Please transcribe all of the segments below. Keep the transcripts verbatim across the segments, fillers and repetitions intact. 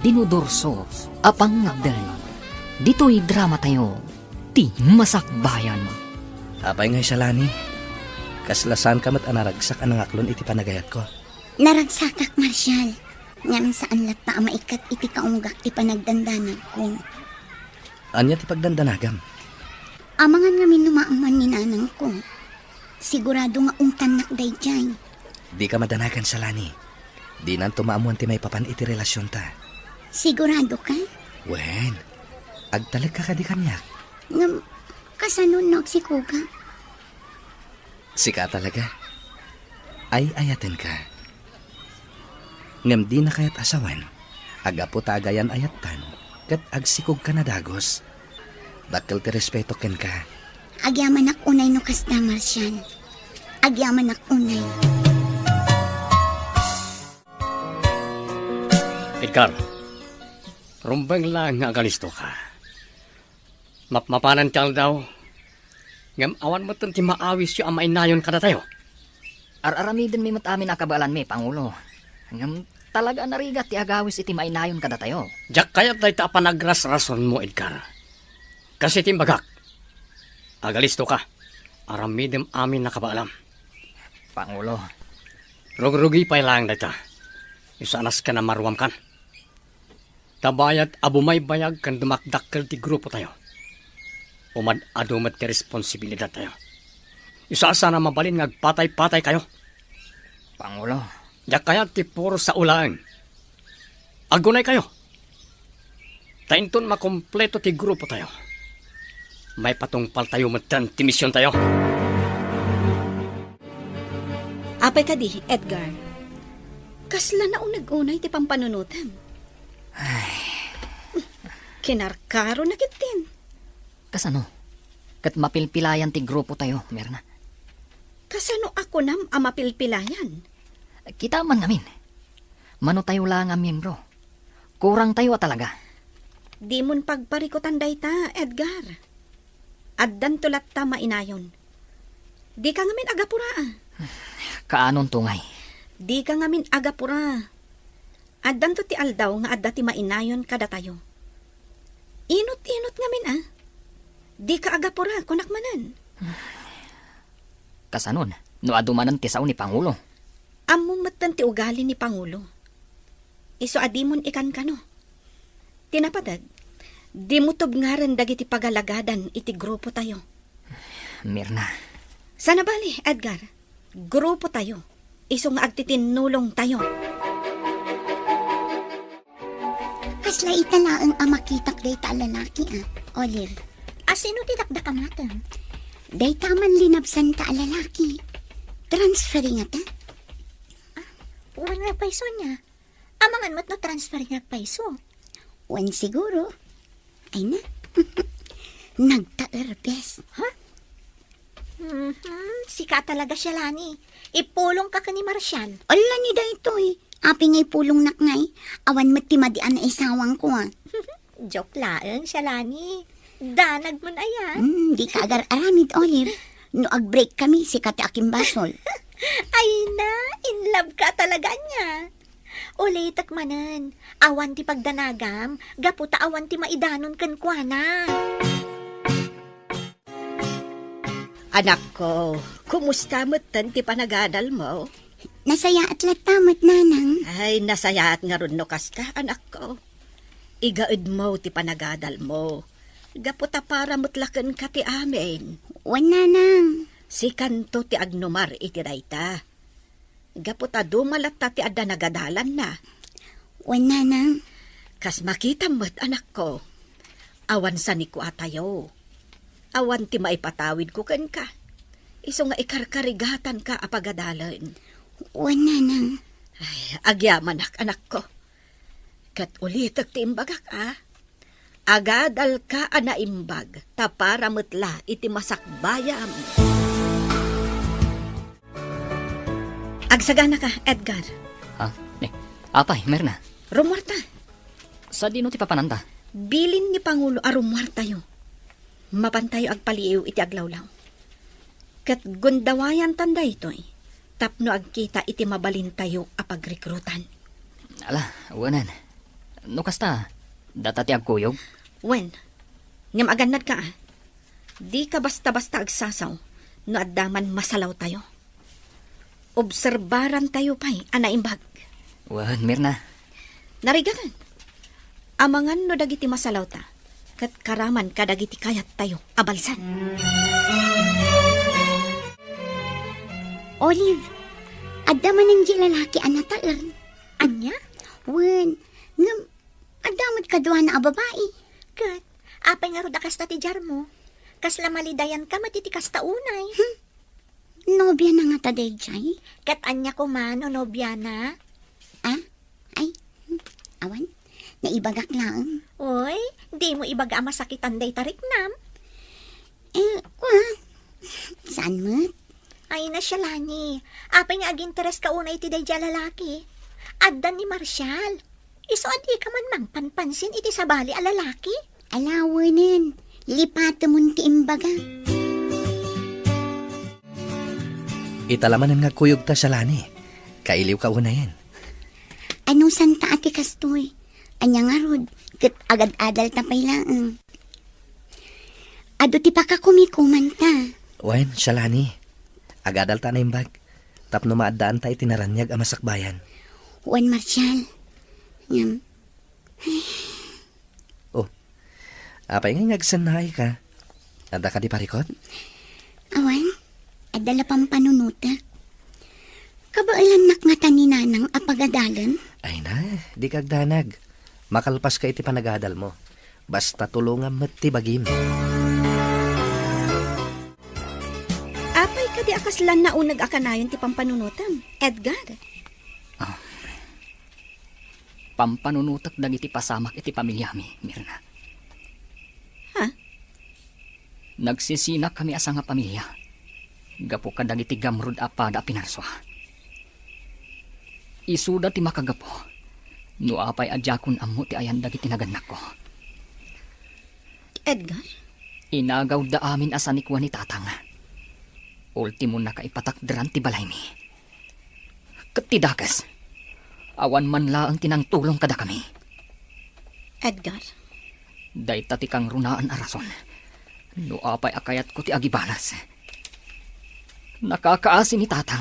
Dinudurso a pangngagdan. Ditoy dramatayo, ti Masakbayan. Apay ngay, Shalani? Kasla saanka met a naragsak a nangaklon iti panagayatko? Naragsakak, Marshal. Ngem saan latta a maikat iti kaunggak ti panagdandanagko. Ania ti pagdandanagam? Amangan ngamin no maammuan ni nanangko. Sigurado nga ungtannak daydiay. Dika madanagan, Shalani. Dinanto maammuan ti maipapan iti relasionta. Sigurado ka? Wen, agtalekka kadi kaniak? Ngem, kasano no agsikoga? Sika talaga. Ay-ayatenka. Ngem dina kayat a sawen, a gapu ta agayan-ayattan, ket agsikogka na dagus. Dakkel ti respeto kenka. Agyamanak unay no kasta, Marshal. Agyamanak unay. Edgar, rumbeng laeng nga agalistoka. Mapmapanan ti aldaw, ngem awan metten ti maawisyo a mainayon kadatayo. Ar-aramidenmi met amin a kabaelanmi, Pangulo. Ngem talaga a narigat ti agawis iti mainayon kadatayo. Diak kayat dayta a panagrasrasonmo, Edgar. Kas iti imbagak, agalistoka, aramidem amin a kabaelam. Pangulo. Rugrugi pay laeng dayta. Isu a nasken a maruamkan. Ta bayat a bumaybayag ken dumakdakkel ti grupotayo, umad-adu met ti responsibilidattayo. Isu a saan a mabalin nga agpatay-pataykayo. Pangulo. Diak kayat ti puro sao laeng. Agunaykayo. Ta inton makompleto ti grupotayo, maipatungpaltayo metten ti misiontayo. Apay kadi, Edgar? Kasla nauneg unay ti pampanunotem. Ay. Kinarkaro na ketdin. Kasano? Ket mapilpilayan ti grupotayo, Mirna. Kasano a kunam a mapilpilayan? Kita man ngamin. Mano tayo la nga miyembro? Kurang tayo a talaga. Dimon pagparikutan dayta, Edgar. Addanto latta mainayon. Dika ngamin agapura, a. Kaanonto ngay? Dika ngamin agapura. Addanto ti aldaw nga adda ti mainayon kadatayo. Inut-inut ngamin, a. Dika agapura, kunak manen. Kasanon, no adu manen ti sao ni Pangulo? Ammom metten ti ugali ni Pangulo. Isu a dimon ikankano. Ti napateg, dimo tubngaren dagiti pagalagadan iti grupotayo. Mirna. Sana bali, Edgar. Grupotayo. Isu nga agtitinnulongtayo. Kasla ita laeng a makitak dayta a lalaki, a, Olive. A, sino ti dakdakamatem? Dayta a manlinabsanta a lalaki. Transferi ngata? A, wen nga payso ania. Amangan met no transferi nga payso. Wen siguro. Ay na. Nagtaerbes. Ha? Mhm, sika talaga, Shalani. Ipulongka ken ni Marshal. Ala ni daytoy. Apay nga ipulongnak ngay? Awan met ti madi a naisawangko, a. Joke laeng, Shalani. Danag mon aya. Hmm, dika agar-aramid, Olive. No ag-break kami, sika ti akimbasol. Ay na, in love ka talaga ania. Ulitek manen, awan ti pagdanagam, gapu ta awan ti maidanon kenkuana. Anakko, kumusta metten ti panagadalmo? Nasayaat latta met, nanang. Ay, nasayaat ngarud no kasta, anakko. Igaedmo ti panagadalmo. Gapu ta para met la kenka ti amin. Wen, nanang. Sikanto ti agnumar iti dayta. Gapu ta duma latta ti adda nagadalanna. Wen, nanang. Kas makitam met, anakko, awan sanikuatayo. Awan ti maipatawidko kenka. Isu nga ikarkarigatanka a pagadalen. Wen, nanang. Ay, agyamanak, anakko. Ket ulitek ti imbagak, a. Agadalka a naimbag, ta para met la iti masakbayam. Agsaganaka, Edgar. Ha? Eh, apay, Mirna? Rummuarta. Sadino ti papananta? Bilin ni Pangulo a rummuartayo. Mapantayo agpaliiw iti aglawlaw. Ket gundawayantan daytoy tapno agkita iti mabalintayo a pagrekrutan. Ala, awanan. No kasta, data ti agkuyog? Wen, ngem agannadka, a. Dika basta-basta agsasaw no adda man masalawtayo. Obserbarantayo pay a naimbag. Wen, Mirna. Narigaten. Amangan no dagiti masalawta, ket karaman kadagiti kayattayo a balsad. Olive, adda manen diay lalaki a nataer. Ania? Wen, ngem adda met kaduana a babai. Ket, apay ngarud a kasta ti diarmo? Kasla malidayanka met iti kasta unay. Hmm. Nobiana ngata daydiay? Ket ania koma no nobiana? Ah? Ay, hmm, awan. Naibagak laeng. Oy, dimo ibaga a masakitan dayta riknam. Eh, kua. Saan met? Ay, na, Shalani. Apay nga agintereska unay iti daydiay a lalaki? Adda ni Marshall. Isu a dika man mangpanpansin iti sabali a lalaki? Alawenen, lipatemon ti imbaga. Ita la manen nga agkuyogta, Shalani. Kailiwka unayen. Anusanta a ti kastoy? Ania ngarud, ket agad-adalta pay laeng. Adu ti pakakumikomanta. Wen, Shalani. Agadalta a naimbag. Tapno maaddaanta iti naraniag a masakbayan. Wen, Marshall. Ngem, Oh, apay nga agsannaayka? Adda kadi parikut? Awan, adda la pampanunotek. Kabaelannak ngata ni Nanang a pagadalen? Ay na, dika agdanag. Makalpaska iti panagadalmo. Basta tulongam met ti bagim. Apay kadi a kasla nauneg a kanayon ti pampanunotem, Edgar? Ah. Pampanunotek dagiti pasamak iti pamiliami, Mirna. Ha? Nagsisinakami a sangapamilia gapu kadagiti gamrud a pada a pinarsua. Isuda ti makagapu no apay a diakon ammo ti ayan dagiti nagannakko. Edgar? Inagawda amin a sanikua ni Tatang. Ultimo, nakaipatakderan ti balaymi. Ket ti dakes, awan man laeng ti nangtulong kadakami. Edgar? Dayta ti kangrunaan a rason no apay a kayatko ti agibalas. Nakakaasi ni Tatang.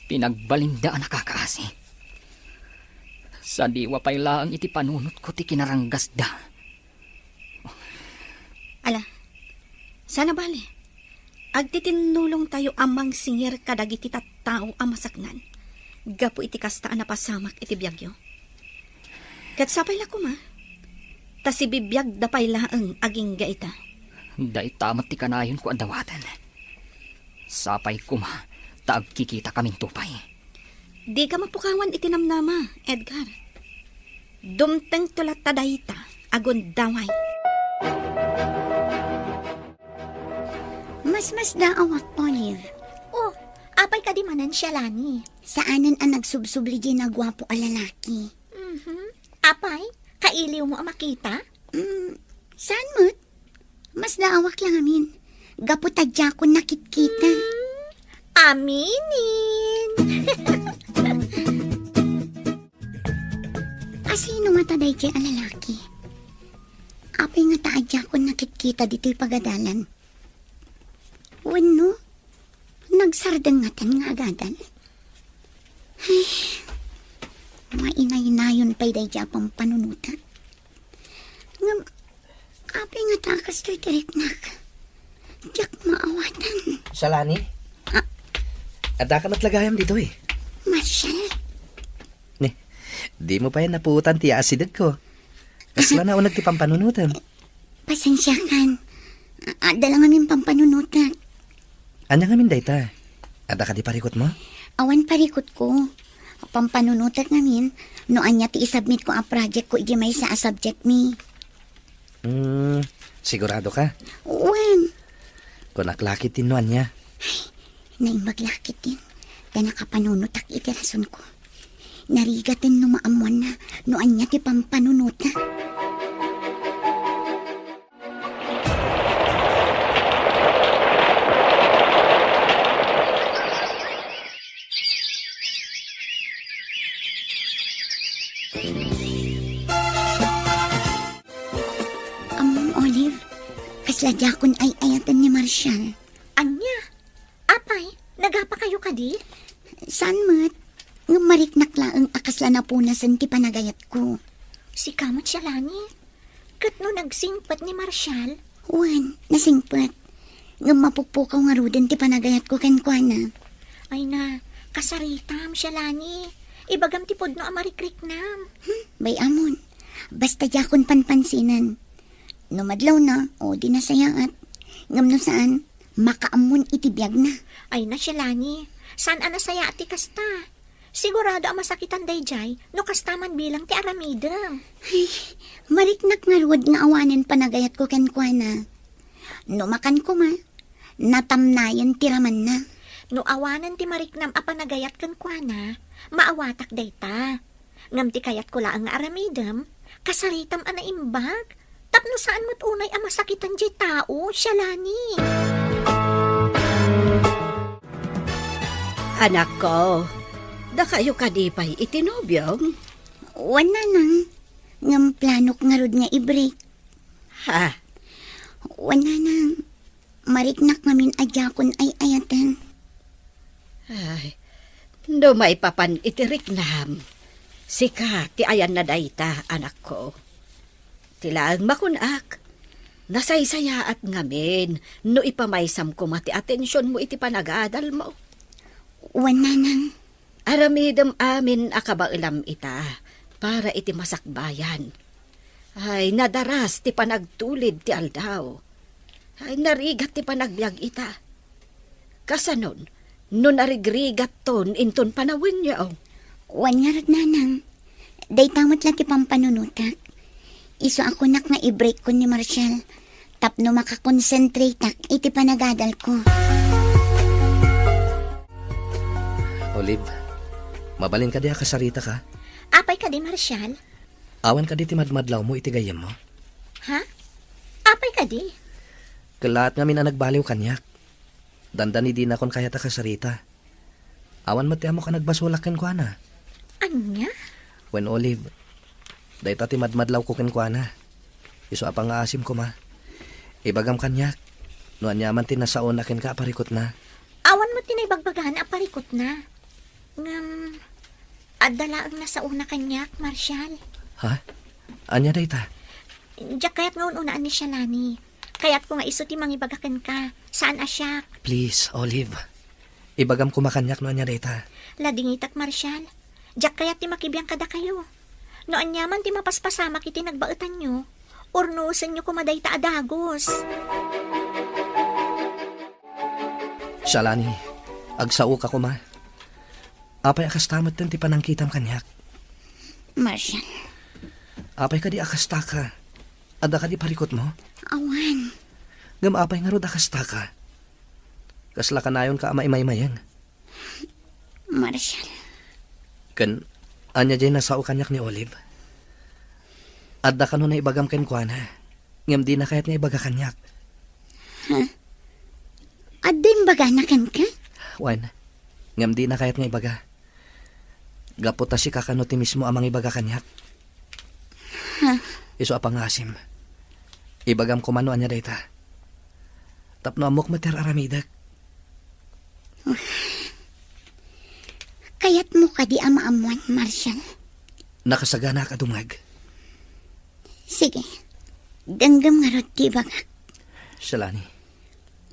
Pinagbalinda a nakakaasi. Sadiwa pay laeng iti panunotko ti kinaranggasda. Ala, saan a bale. Agtitinnulongtayo a mangsingir kadagiti tattao a masaknan gapu iti kasta a napasamak iti biagyo. Ket sapay la koma, ta sibibiagda pay laeng agingga ita. Dayta met ti kanayonko a dawaten. Sapay koma ta agkikitakaminto pay. Dika mapukawan iti namnama, Edgar. Dumtengto latta dayta a gundaway. Masmasdaawak, Olive. Oh, apay kadi manen, Shalani? Saanen a nagsubsubli diay naguapo a lalaki. Mhm. Apay, kailiwmo a makita? Mm, saan met? Masdaawak la ngamin. Gapu ta diakon nakitkita. Mm, aminen. Asino ngata daydiay a lalaki? Apay ngata a diakon nakitkita ditoy pagadalan? Wenno, nagsardeng ngatan nga agadal? Ay, mainaynayon pay daydiay a pampanunotak. Ngem, apay ngata a kastoy ti riknak? Diak maawatan. Shalani? Ah. Addaka met la gayam ditoy. Marshall? Ni, dimo pay napuotan ti asidegko. Kasla nauneg ti pampanunotem. Pasensiakan. A-, adda la ngamin pampanunotek. Ania ngamin dayta? Adda kadi parikutmo? Awan parikutko. Pampanunotek ngamin no ania ti isubmitko a projectko idiay maysa a subjectmi. Hmm, siguradoka? Wen. Kunak la ketdin no ania. Ay, naimbag la ketdin. Ta nakapanunotak iti rasonko. Narigaten no maammoanna no ania ti pampanunotak. Ammom, Olive, kasla diakon ay-ayaten ni Marshall. Ania? Apay, nagapakayo kadi? Saan met? Ngem mariknak laeng a kasla napunasen ti panagayatko. Sika met, Shalani? Ket no nagsingpet ni Marshall? Wen, nasingpet. Ngem mapukpukaw ngaruden ti panagayatko kenkuana. Ay na, kasaritam, Shalani. Ibagam ti pudno a marikriknam. Hmm, bay-amon. Basta diakon panpansinen. No madlawna, o di nasayaat. Ngem no saan, makaammon iti biagna. Ay na, Shalani. Saan a nasayaat ti kasta? Sigurado a masakitan daydiay no kasta man bilang ti aramidem. Ay, mariknak ngarud nga awanen panagayatko kenkuana. No makan koma, natamnayen ti ramanna. No awanen ti mariknam a panagayat kenkuana, maawatak dayta. Ngem ti kayatko laeng nga aramidem, kasaritam a naimbag. Tapno saan met unay a masakitan diay tao, Shalani. Anakko, dakayo kadi pay iti nobiom? Wen, Nanang. Ngem planok ngarud nga i-break. Ha? Wen, Nanang. Mariknak ngamin a diakon ay-ayaten. Ay, no maipapan iti riknam, sika ti ayanna dayta, anakko. Ti laeng makunak, nasaysayaat ngamin no ipamaysam koma ti atensionmo iti panagadalmo. Wen, Nanang. Aramidem amin a kabaelam ita para iti masakbayan. Ay, nadaras ti panagtulid ti aldaw. Ay, narigat ti panagbiag ita. Kasanon, no narigrigatton inton panawenyo? Wen ngarud, Nanang. Dayta met la ti pampanunotak. Isu a kunak nga i-break-kon ni Marshall tapno makakonsentrateak iti panagadalko. Olive, mabalin kadi a kasaritaka? Apay kadi, Marshall? Awan kadi ti madmadlawmo iti gayyemmo? Ha? Apay kadi? Kellaat ngamin a nagbaliw kaniak. Dandani dinakon kayat a kasarita. Awan met ti ammok a nagbasolak kenkuana. Ania? Wen, Olive, dayta ti madmadlawko kenkuana. Isu a pangngaasim koma. Ibagam kaniak no ania man ti nasaona kenka a parikutna. Awan met ti naibagbagana a parikutna. Ngem, adda laeng nasaona kaniak, Marshall. Ha? Ania dayta? Diak kayat nga un-unaan ni Shalani. Kayatko nga isu ti mangibaga kenka, saan a siak. Please, Olive. Ibagam koma kaniak no ania dayta. Ladingitak, Marshall. Diak kayat ti makibiang kadakayo. No ania man ti mapaspasamak iti nagbaetanyo, urnosenyo koma dayta a dagus. Shalani, agsaoka koma. Apay a kasta metten ti panangkitam kaniak? Marshall. Apay kadi a kastaka? Adda kadi parikutmo? Awan. Ngem apay ngarud a kastaka? Kasla kanayonka a maimaymayeng? Marshall. Ken, ania diay nasao kaniak ni Olive? Adda kano naibagam kenkuana, ngem dina kayat nga ibaga kaniak. Ha? Adda imbagana kenka? Wen, ngem dina kayat nga ibaga. Gapu ta sika kano ti mismo a mangibaga kaniak. Ha? Isu a pangngaasim. Ibagam koma no ania dayta. Tapno ammok met ti ar-aramidek. Kayatmo kadi a maammuan, Marshall? Nakasaganaak a dumngeg. Sige. Denggem ngarud ti ibagak. Shalani.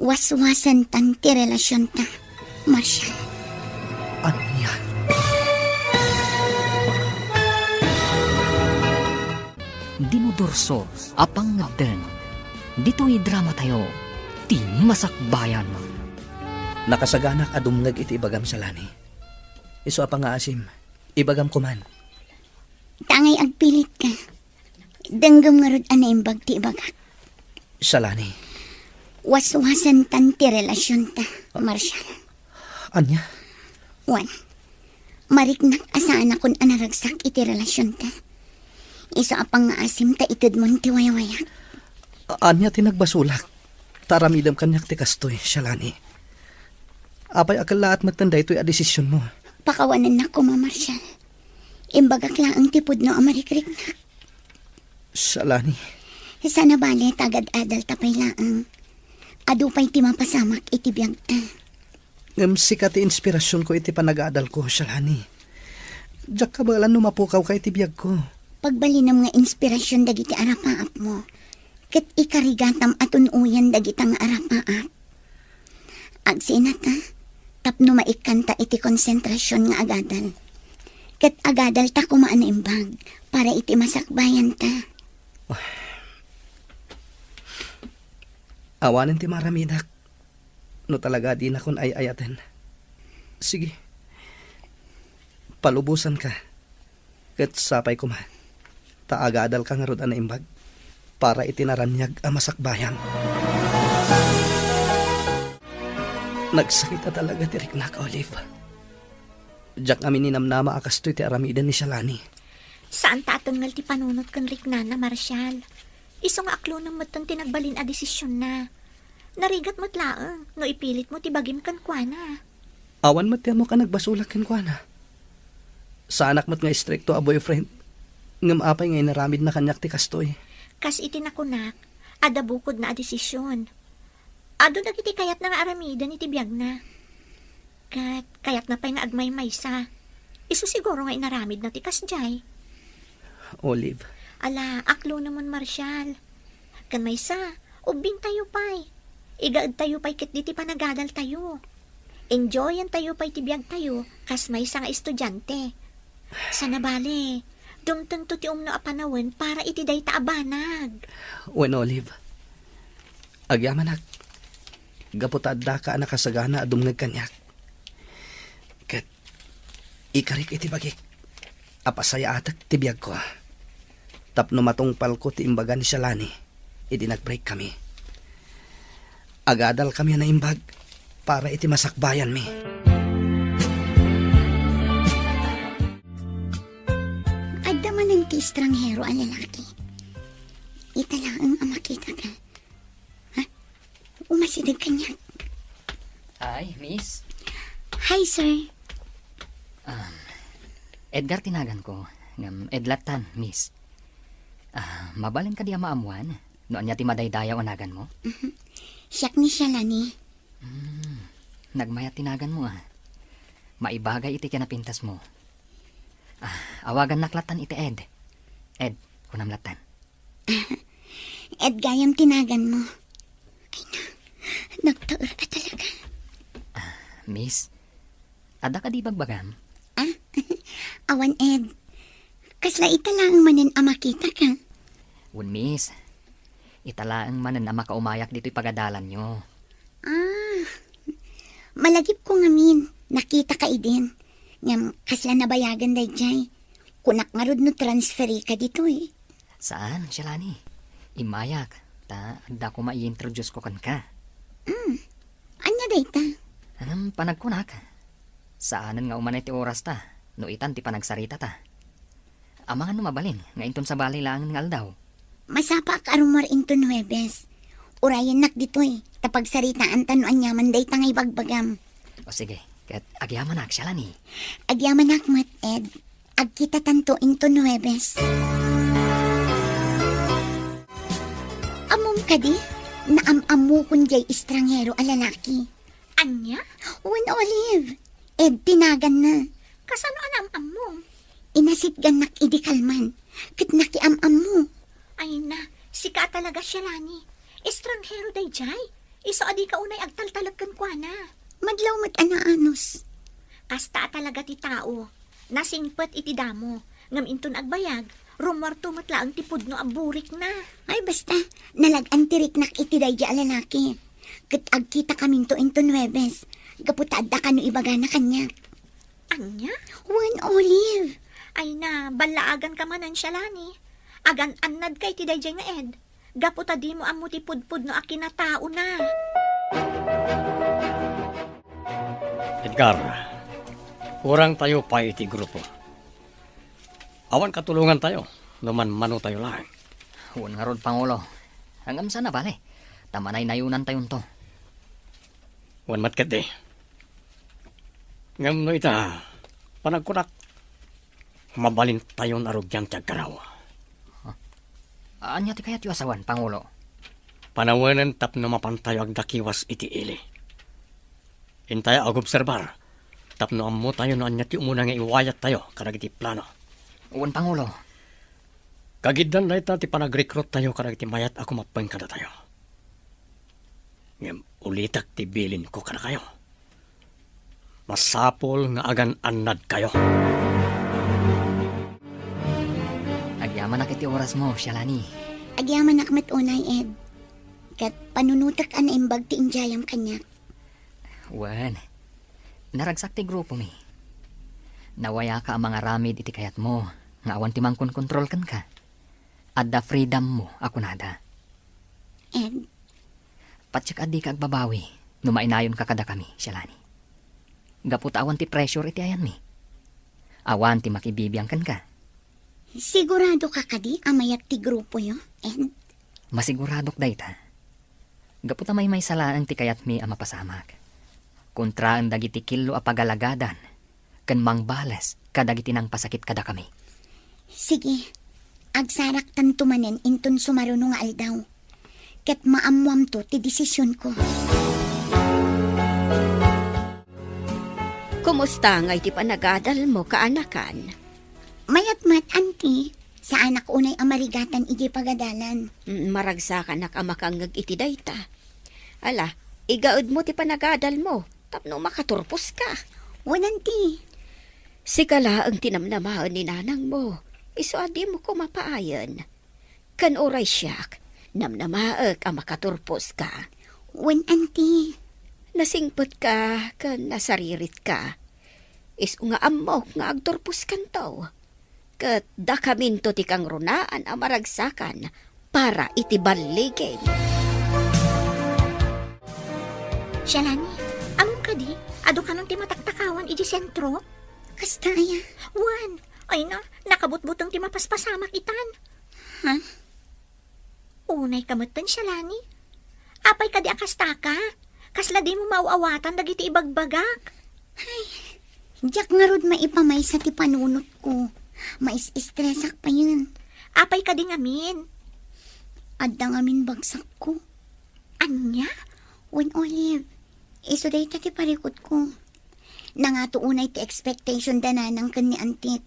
Waswasentan ti relasionta, Marshall. Ania? Dimo Durso a pangngeddeng. Ditoy dramatayo, ti Masakbayan. Nakasaganaak a dumngeg iti ibagam, Shalani. Isu a pangngaasim, ibagam koman. Tangay agpilitka. Denggem ngarud a naimbag ti ibagak. Shalani. Waswasentan ti relasionta, Marshall. Ania? Wen, mariknak a saanakon a naragsak iti relasionta. Isu a pangngaasim ta itedmon ti waywayak. A-, ania ti nagbasolak? Ta aramidem kaniak ti kastoy, Shalani. Apay a kellaat metten daytoy a desisionmo? Pakawanennak koma, Marshall. Imbagak laeng ti pudno a marikriknak. Shalani. Sana bale, tagad-adalta pay laeng. Adu pay ti mapasamak iti biagta. Ngem sika ti inspirasionko iti panagadalko, Shalani. Diak kabaelan no mapukawka iti biagko. Pagbalinem nga inspirasion dagiti arapaapmo. Ket ikarigatam a tun-oyen dagita nga arapaap. Agsinata, tapno maikkanta iti konsentrasion nga agadal. Ket agadalta koma a naimbag para iti masakbayanta. Awanen ti maaramidak no talaga dinakon ay-ayaten. Sige, palubosanka. Ket sapay koma, ta agadalka ngarud a naimbag para iti naraniag a masakbayan. Nagsakit a talaga ti riknak, Olive. Diak amin ninamnama a kastoy ti aramiden ni Shalani. Saanta a tengngel ti panunot ken riknana, Marshall. Isu nga aklonem metten ti nagbalin a desisionna. Narigat met laeng no ipilitmo ti bagim kenkuana. Awan met ti ammok a nagbasolak kenkuana. Saanak met nga istrikto a boyfriend, ngem apay nga inaramidna kaniak ti kastoy? Kas iti nakunak, adda bukodna a desisyon. Adu dagiti kayatna nga aramiden iti biagna. Ket kayatna pay nga agmaymaysa. Isu siguro nga inaramidna ti kasdiay. Olive. Ala, aklonemon, Marshall. Ken maysa, ubbingtayo pay. Igaedtayo pay ketdi ti panagadaltayo. Enjoyentayo pay ti biagtayo kas maysa nga estudiante. Sana bale, dumtengto ti umno a panawen para iti dayta a banag. Wen, Olive. Agyamanak, gapu ta addaka a nakasagana a dumngeg kaniak. Ket ikarik iti bagik a pasayaatek ti biagko tapno matungpalko ti imbaga ni Shalani idi nag-break kami. Agadalkami a naimbag para iti masakbayanmi. Adda manen ti estranghero a lalaki. Ita laeng a makitaka. Ha? Umasideg kaniak. Hi, miss. Hi, sir. Um, Edgar ti naganko. Ngem Ed lattan, miss. Ah, mabalin kadi a maammuan no ania ti madaydayaw a naganmo? Mhm. Siak ni Shalani. Hmm, nagmayat ti naganmo, ah. Maibagay iti kinapintasmo. Ah, awagannak lattan iti Ed. Ed, kunam lattan. Ed gayam ti naganmo. Ay na, nagtaer ka talaga. Ah, miss, adda kadi ibagbagam? Ah, awan, Ed. Kasla ita laeng manen a makitaka? Wen, miss. Ita laeng manen a makaumayak ditoy pagadalanyo. Ah, malagipko ngamin, nakitaka idin. Ngem kasla nabayagan daydiay. Kunak ngarud no transferika ditoy. Saan, Shalani. Immayak, ta adda koma i-introduce ko kenka. Mm. Ania dayta? Ngem panagkunak, saanen nga umanay ti orasta no itan ti panagsaritata. Amangan no mabalin nga inton sabali laengen nga aldaw. Masapaak a rummuar inton Huwebes. Urayennak ditoy, ta pagsaritaanta no aniaman dayta nga ibagbagam. O sige, ket agyamanak, Shalani. Agyamanak met, Ed. Agkitatanto inton Huwebes. Ammom kadi, naam-ammokon diay estranghero a lalaki. Ania? Wen, Olive. Ed ti naganna. Kasano a naam-ammom? Inasitgannak idi kalman, ket nakiam-ammo. Ay na, sika a talaga, Shalani. Estranghero daydiay. Isu a dika unay agtaltalek kenkuana. Madlaw met a naanus. Kasta a talaga ti tao. Nasingpet iti damo. Ngem inton agbayag, rummuarto met laeng ti pudno a burikna. Ay, basta, nalag-an ti riknak iti daydiay a lalaki. Ket agkitakaminto inton Huwebes, gapu ta adda kano ibagana kaniak. Ania? Wen, Olive. Ay na, ballaaganka manen, Shalani. Agan-annadka iti daydiay nga Ed. Gapu ta dimo ammo ti pudpudno a kinataona. Edgar, kurangtayo pay iti grupo. Awan katulongantayo no manmanotayo laeng. Wen ngarud, Pangulo. Ngem sana bale, ta manaynayonantayonto. Wen met ketdi. Ngem no ita, panagkunak, mabalintayon a rugian ti agkaraw. Ania ti kayatyo a sawen, Pangulo? Panawenen tapno mapantayo agdakiwas iti ili. Intayo agobserbar tapno ammotayo no ania ti umuna nga iwayattayo kadagiti plano. Wen, Pangulo. Kagiddan dayta ti panagrekruttayo kadagiti mayat a kumappeng kadatayo. Ngem ulitek ti bilinko kadakayo. Masapul nga agan-annadkayo. Agyamanak iti orasmo, Sialani. Agyamanak met unay, Ed. Ket panunotek a naimbag ti idiayam kaniak. Wen, naragsak ti grupomi. Nawayaka a mangaramid iti kayatmo nga awan ti mangkonkontrol kenka. Adda freedommo a kunada. Ed? Patiek a dika agbabawi no mainayonka kadakami, Sialani. Gapu ta awan ti pressure iti ayanmi. Awan ti makibibiang kenka. Siguradoka kadi a mayat ti grupoyo, Ed? Masiguradok dayta. Gapu ta maymaysa laeng ti kayatmi a mapasamak. Kontraen dagiti killo a pagalagadan ken mangbales kadagiti nangpasakit kadakami. Sige, agsaraktanto manen inton sumaruno nga aldaw. Ket maammoamto ti desisionko. Kumusta nga iti panagadalmo, kaanakan? Mayat met, Auntie. Saanak unay a marigatan idiay pagadalan. Mm, maragsakanak a makangngeg iti dayta. Ala, igaedmo ti panagadalmo tapno makaturposka. Wen, Auntie. Sika laeng ti namnamaen ni nanangmo, isu a dimo koma paayen. Ken uray siak, namnamaek a makaturposka. Wen, Auntie. Nasingpetka ken nasariritka. Isu nga ammok nga agturposkanto. Ket dakaminto ti kangrunaan a maragsakan para iti balliging. Sialani, ammom kadi, adu kanon ti mataktakawan idiay sentro? Kasta aya? Wen, ay na, nakabutbuteng ti mapaspasamak itan. Ha? Unay ka metten, Sialani. Apay kadi a kastaka? Kasla dimo maaw-awatan dagiti ibagbagak? Ay, diak ngarud maipamaysa ti panunotko. Mais-estresak payen. Apay kadi ngamin? Adda ngamin bagsakko. Ania? Wen, Olive, isu dayta ti parikutko. Nangato unay ti expectation da nanang ken ni Antit.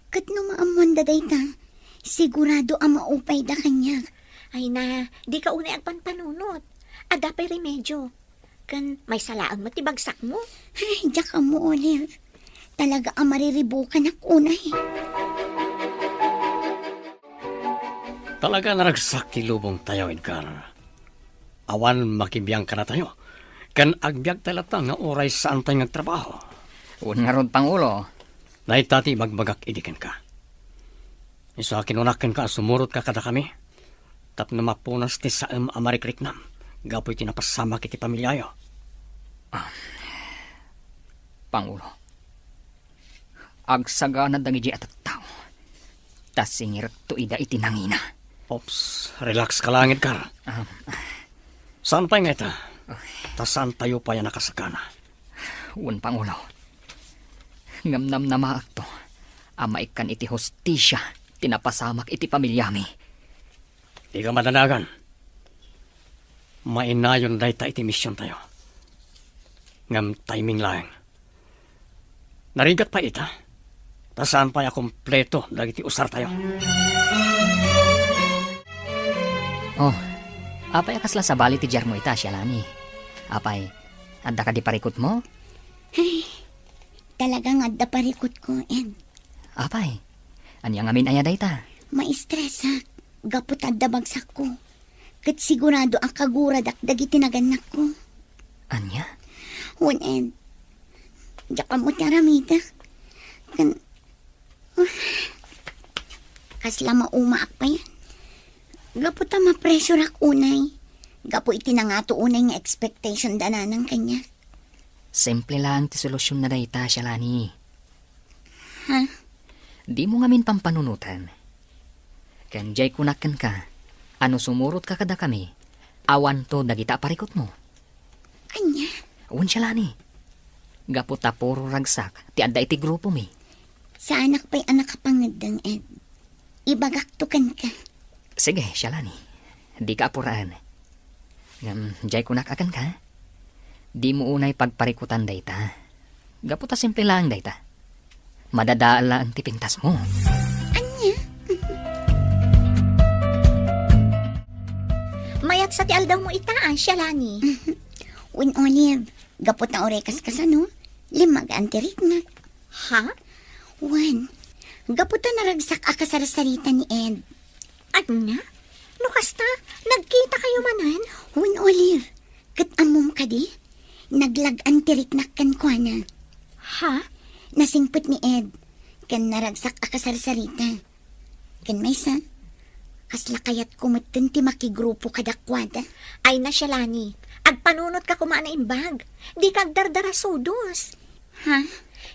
Ket no maammoanda dayta, sigurado a maupayda kaniak. Ay na, dika unay agpanpanunot. Adda pay remedio. Ken maysa laeng met ti bagsakmo. Ay, diak ammo, Olive. Talaga a mariribukanak unay. Talaga a naragsak ti lubongtayo, Edgar. Awan makibiang kadatayo, ken agbiagta latta nga uray saantay nga agtrabaho. Wen ngarud, Pangulo. Dayta ti ibagbagak idi kenka. Isu a kinunak kenka a sumurotka kadakami, tapno mapunas ti saem a marikriknam gapu iti napasamak iti pamiliayo. Ah, Pangulo. Agsagana dagiti a tattao. Ta singirekto ida iti nangina. Ops, relax ka lang, Edgar. Ah. Saan pay nga ita? Ay. Ta saantayo pay a nakasagana. Wen, Pangulo. Ngem namnamaekto a maikkan iti hustisia ti napasamak iti pamiliami. Dika madanagan. Mainayon dayta iti misiontayo. Ngem timing laeng. Narigat pay ita, ta saan pay a kompleto dagiti usartayo. Oh, apay a kasla sabali ti diarmo ita, Sialani? Apay, adda kadi parikutmo? Ay, talaga nga adda parikutko, Ed. Apay, ania ngamin aya dayta? Maistresak, gapu ta adda bagsakko. Ket sigurado a kaguradak dagiti nagannakko. Ania? Wen, Ed, diak ammo ti aramidek. Ken, kasla maumaak payen. Gapu ta mapressureak unay. Gapu iti nangato unay nga expectation da nanang kaniak. Simple laeng ti solusionna dayta, Sialani. Ha? Dimo ngamin pampanunoten. Ken diay kunak kenka a no sumurotka kadakami, awanto dagita a parikutmo. Ania? Wen, Sialani. Gapu ta puro ragsak ti adda iti grupomi. Saanak pay a nakapangeddeng, Ed. Ibagakto kenka. Sige, Shalani. Dika apuraen. Ngem, jay kunak a kenka, dimo unay pagparikutan dayta. Gapu ta simple laeng dayta. Madadael laeng ti pintasmo. Ania? Mayat sa ti aldawmo ita, a, Shalani. Wen, Olive, gapu ta uray kas kasano, limmagaan ti riknak. Ha? Wen, gapu ta naragsak a kasarsarita ni Ed. Ania? No kasta, nagkitakayo manen? Wen, Olive, ket ammom kadi? Naglag-an ti riknak kenkuana. Ha? Nasingpet ni Ed, ken naragsak a kasarsarita. Ken maysa, kasla kayatko metten ti makigrupo kadakuada. Ay na, Shalani, agpanunotka koma a naimbag. Dika agdardarasudos. Ha?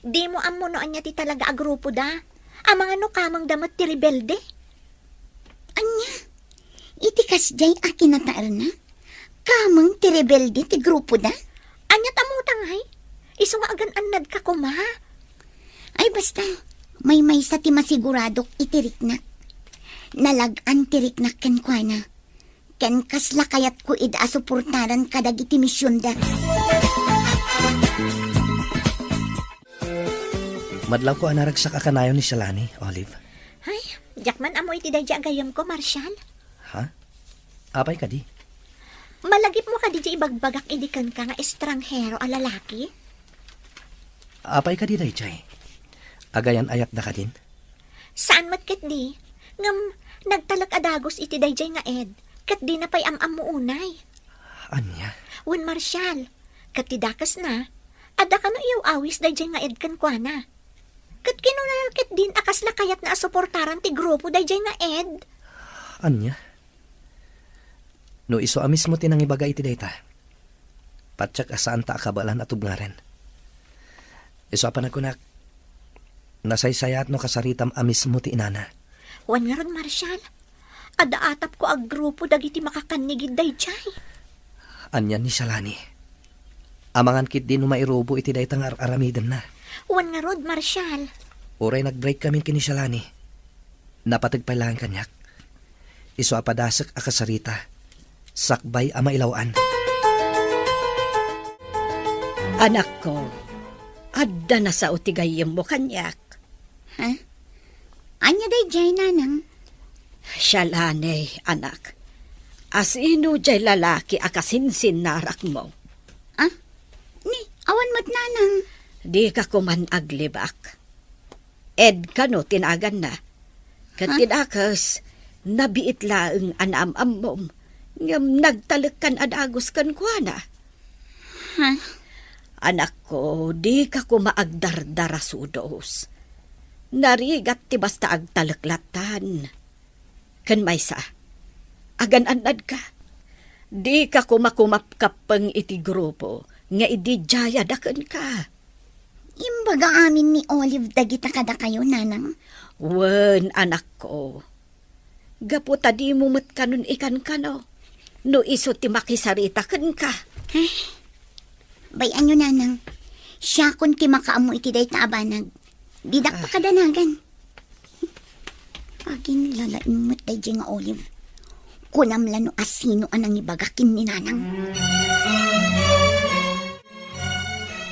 Dimo ammo no ania ti talaga a grupoda. Amangan no kamengda met ti rebelde. Ania? Iti kasdiay a kinataerna? Kameng ti rebelde ti grupoda? Ania ta mutangay? Isu nga agan-annadka koma. Ay, basta, maymaysa ti masiguradok iti riknak. Nalag-an ti riknak kenkuana. Ken kasla kayatko ida a suportaran kadagiti misionda. Madlawko a naragsak a kanayon ni Shalani, Olive. Ay, diak man ammo iti daydi a gayyemko, Marshal. Ha? Apay kadi? Malagipmo kadi diay ibagbagak idi kenka nga estranghero a lalaki? Apay kadi daydiay? Agayan-ayatda kadin? Saan met ketdi. Ngem, nagtalek a dagus iti daydiay nga Ed, ket dina pay am-ammo unay. Ania? Wen, Marshal, ket ti dakesna, adda kano iyaw-awis daydiay nga Ed kenkuana. Ket kinunana ketdin a kasla kayatna a suportaran ti grupo daydiay nga Ed. Ania? No isu a mismo ti nangibaga iti dayta, patiek a saanta a kabaelan a tubngaren. Isu a panagkunak, nasaysayaat no kasaritam a mismo ti inana. Wen ngarud, Marshal, adda atapko a grupo dagiti makakannigid daydiay. Ania ni Shalani? Amangan ketdi no mairubo iti dayta nga ar-aramidenna. Wen ngarud, Marshal. Uray nag-break kamin ken ni Shalani, napateg pay laeng kaniak. Isu a padasek a kasarita, sakbay a mailaw-an. Anakko, adda nasao ti gayyemmo kaniak. Ha? Ania daydiay, nanang? Shalani, anak. Asino diay lalaki a kasinsinnarakmo? Ah? Ni, awan met, nanang. Dika koman aglibak. Ed kano ti naganna. Ket ti dakes, nabiit laeng a naam-ammom, ngem nagtalekkan a dagus kenkuana. Ha? Anakko, dika koma agdardarasudos. Narigat ti basta agtalek lattan. Ken maysa, agan-annadka. Dika koma kumapkappeng iti grupo nga idi diay a dakenka. Imbaga amin ni Olive dagita kadakayo, nanang? Wen, anakko. Gapu ta dimo met kanon ikankano no isu ti makisarita kenka. Eh, bay-anyo, nanang. Siakon ti makaammo iti dayta a banag. Didak Ah. pakadanagan. Aginlalaing met daydiay nga Olive. Kunam la no asino a nangibaga ken ni nanang.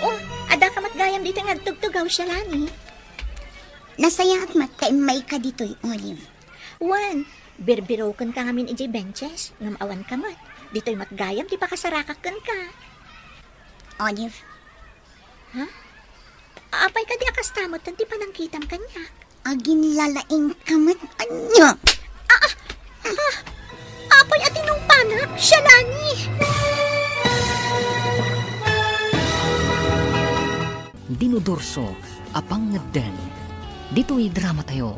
Oh, adda ka met gayam ditoy nga agtugtugaw, Shalani. Nasayaat met ta immayka ditoy, Olive. Wen, birbiroken ka ngamin idiay benches, ngem awan ka met. Ditoy met gayam ti pakasarakak kenka. Olive. Ha? Apay kadi a kasta met ti panangkitam kaniak? Aginlalaing ka met, ania? Ah, ah, ah, apay a tinungpanak, Shalani! Dinudurso a pangngedden. Ditoy drama tayo,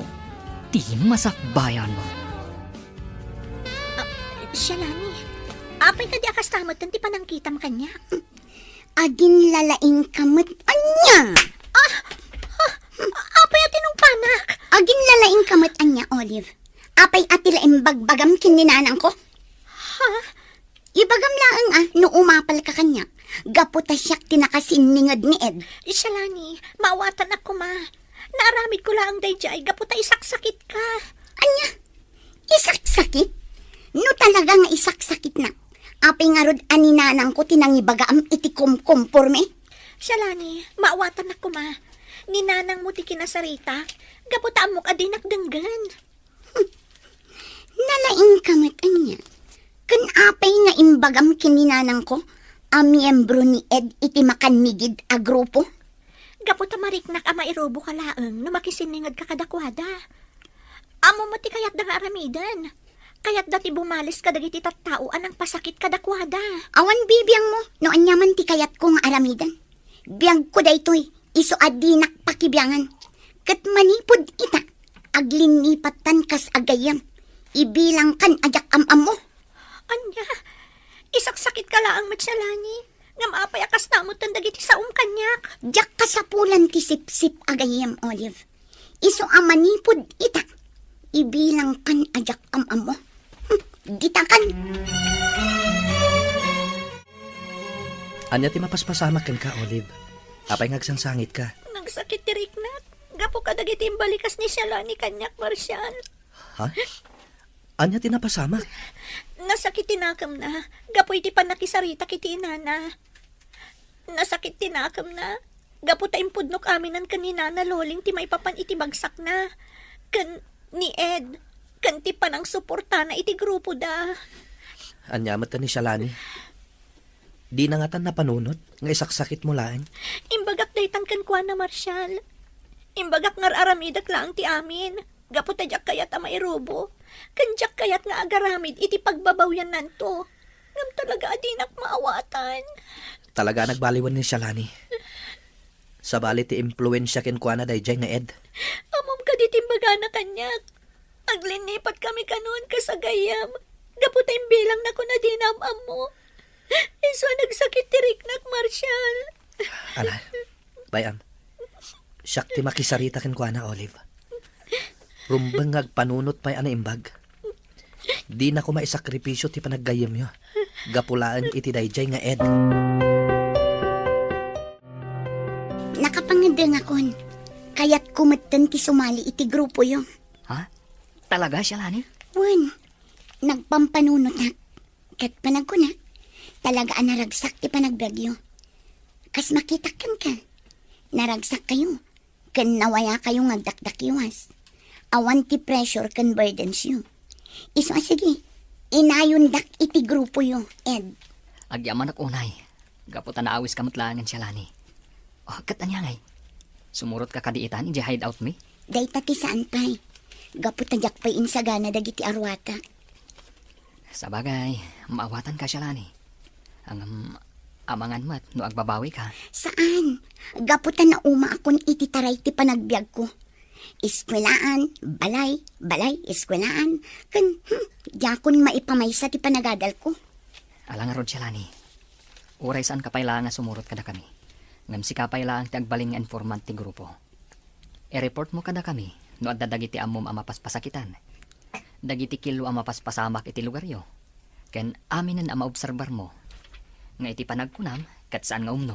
ti Masakbayan. Ah, Shalani, apay kadi a kasta met ti panangkitam kaniak? Aginlalaing ka met, ania? Ah, ah, apay a tinungpanak? Aginlalaing ka met, ania, Olive? Apay a ti la imbagbagam ken ni nanangko? Ha? Ibagam laeng a no umapal ka kaniak, gapu ta siak ti nakasinninged ni Ed. Shalani, maawatan ak koma. Naaramidko laeng daydiay gapu ta isaksakitka. Ania? Isaksakit? No talaga nga isaksakitnak, apay ngarud a ni nanangko ti nangibagaam iti kumkumpormi? Shalani, maawatannak koma. Ni nanangmo ti kinasaritak, gapu ta ammok a dinak denggen. Nalaingka met ania? Ken apay nga imbagam ken ni nanangko a miyembro ni Ed iti makannigid a grupo? Gapu ta mariknak a mairuboka laeng no makisinningedka kadakuada. Ammom met ti kayatda nga aramiden. Kayatda ti bumales kadagiti tattao a nangpasakit kadakuada. Awan bibiangmo no ania man ti kayatko nga aramiden. Biagko daytoy, isu a dinak pakibiangan. Ket manipud ita, aglinnipattan kas agayyem. Ibilangkan a diak am-ammo. Ania? Isaksakitka laeng met, Shalani. Ngem apay a kasta metten dagiti saom kaniak? Diak kasapulan ti sipsip, agayyem, Olive. Isu a manipud ita, ibilangkan a diak am-ammo. Hmm, ditakan. Ania ti mapaspasamak kenka, Olive? Apay nga agsangsangitka? Nagsakit ti riknak. Gapu kadagiti imbalikas ni Shalani kaniak, Marshall. Ha? Ania ti napasamak? Nasakit ti nakemna gapu iti pannakisaritak iti inana. Nasakit ti nakemna gapu ta impudnok aminen ken ni Nana Loling ti maipapan iti bagsakna, ken ni Ed, ken ti panangsuportana iti grupoda. Ania met ni Shalani? Dina ngatan napanunot nga isaksakitmo laeng? Imbagak daytan kenkuana, Marshall. Imbagak nga ar-aramidek laeng ti amin, gapu ta diak kayat a mairubo, ken diak kayat nga agaramid iti pagbabawiannanto. Ngem talaga a dinak maawatan. Talaga a nagbaliwen ni Shalani. Sabali ti impluensia kenkuana daydiay nga Ed. Ammom kadi ti imbagana kaniak. Aglinnipat kami kanon kas agayyem. Gapu ta imbilangnakon a dina am-ammo. Isu a nagsakit ti riknak, Marshall. Ala, bay-am. Siak ti makisarita kenkuana, Olive. Rumbeng nga agpanunot pay a naimbag. Dinako maisakripisio ti panaggayyemyo gapu laeng iti daydiay nga Ed. Nakapangedengakon. Kayatko metten ti sumali iti grupoyo. Ha? Talaga, Shalani? Wen, nagpampanunotak. Ket panagkunak, talaga a naragsak ti panagbiagyo. Kas makitak kenka, naragsakkayo, ken nawayakayo nga agdakdakiwas. Awan ti pressure ken burdensyo. Isu a sige, inayondak iti grupoyo, Ed. Agyamanak unay, gapu ta naawiska met laengen, Shalani. Oh, ket ania ngay? Sumurotka kadi itan idiay hideout mi? Dayta ti saan pay. Gapu ta diak pay insagana dagiti aruatak. Sabagay, maawatanka, Shalani. Ngem, amangan met no agbabawika. Saan? Gapu ta naumaakon iti taray ti panagbiagko. Eskuelaan, balay, balay, eskuelaan. Ken, hmm, diakon maipamaysa ti panagadalko. Ala ngarud, Shalani. Uray saanka pay laeng a sumurot kadakami, ngem sika pay laeng ti agbalin nga informant ti grupo. I-reportmo kadakami no adda dagiti ammom a mapaspasakitan, dagiti kilo a mapaspasamak iti lugaryo, ken aminen a maobserbarmo nga iti panagkunam ket saan nga umno.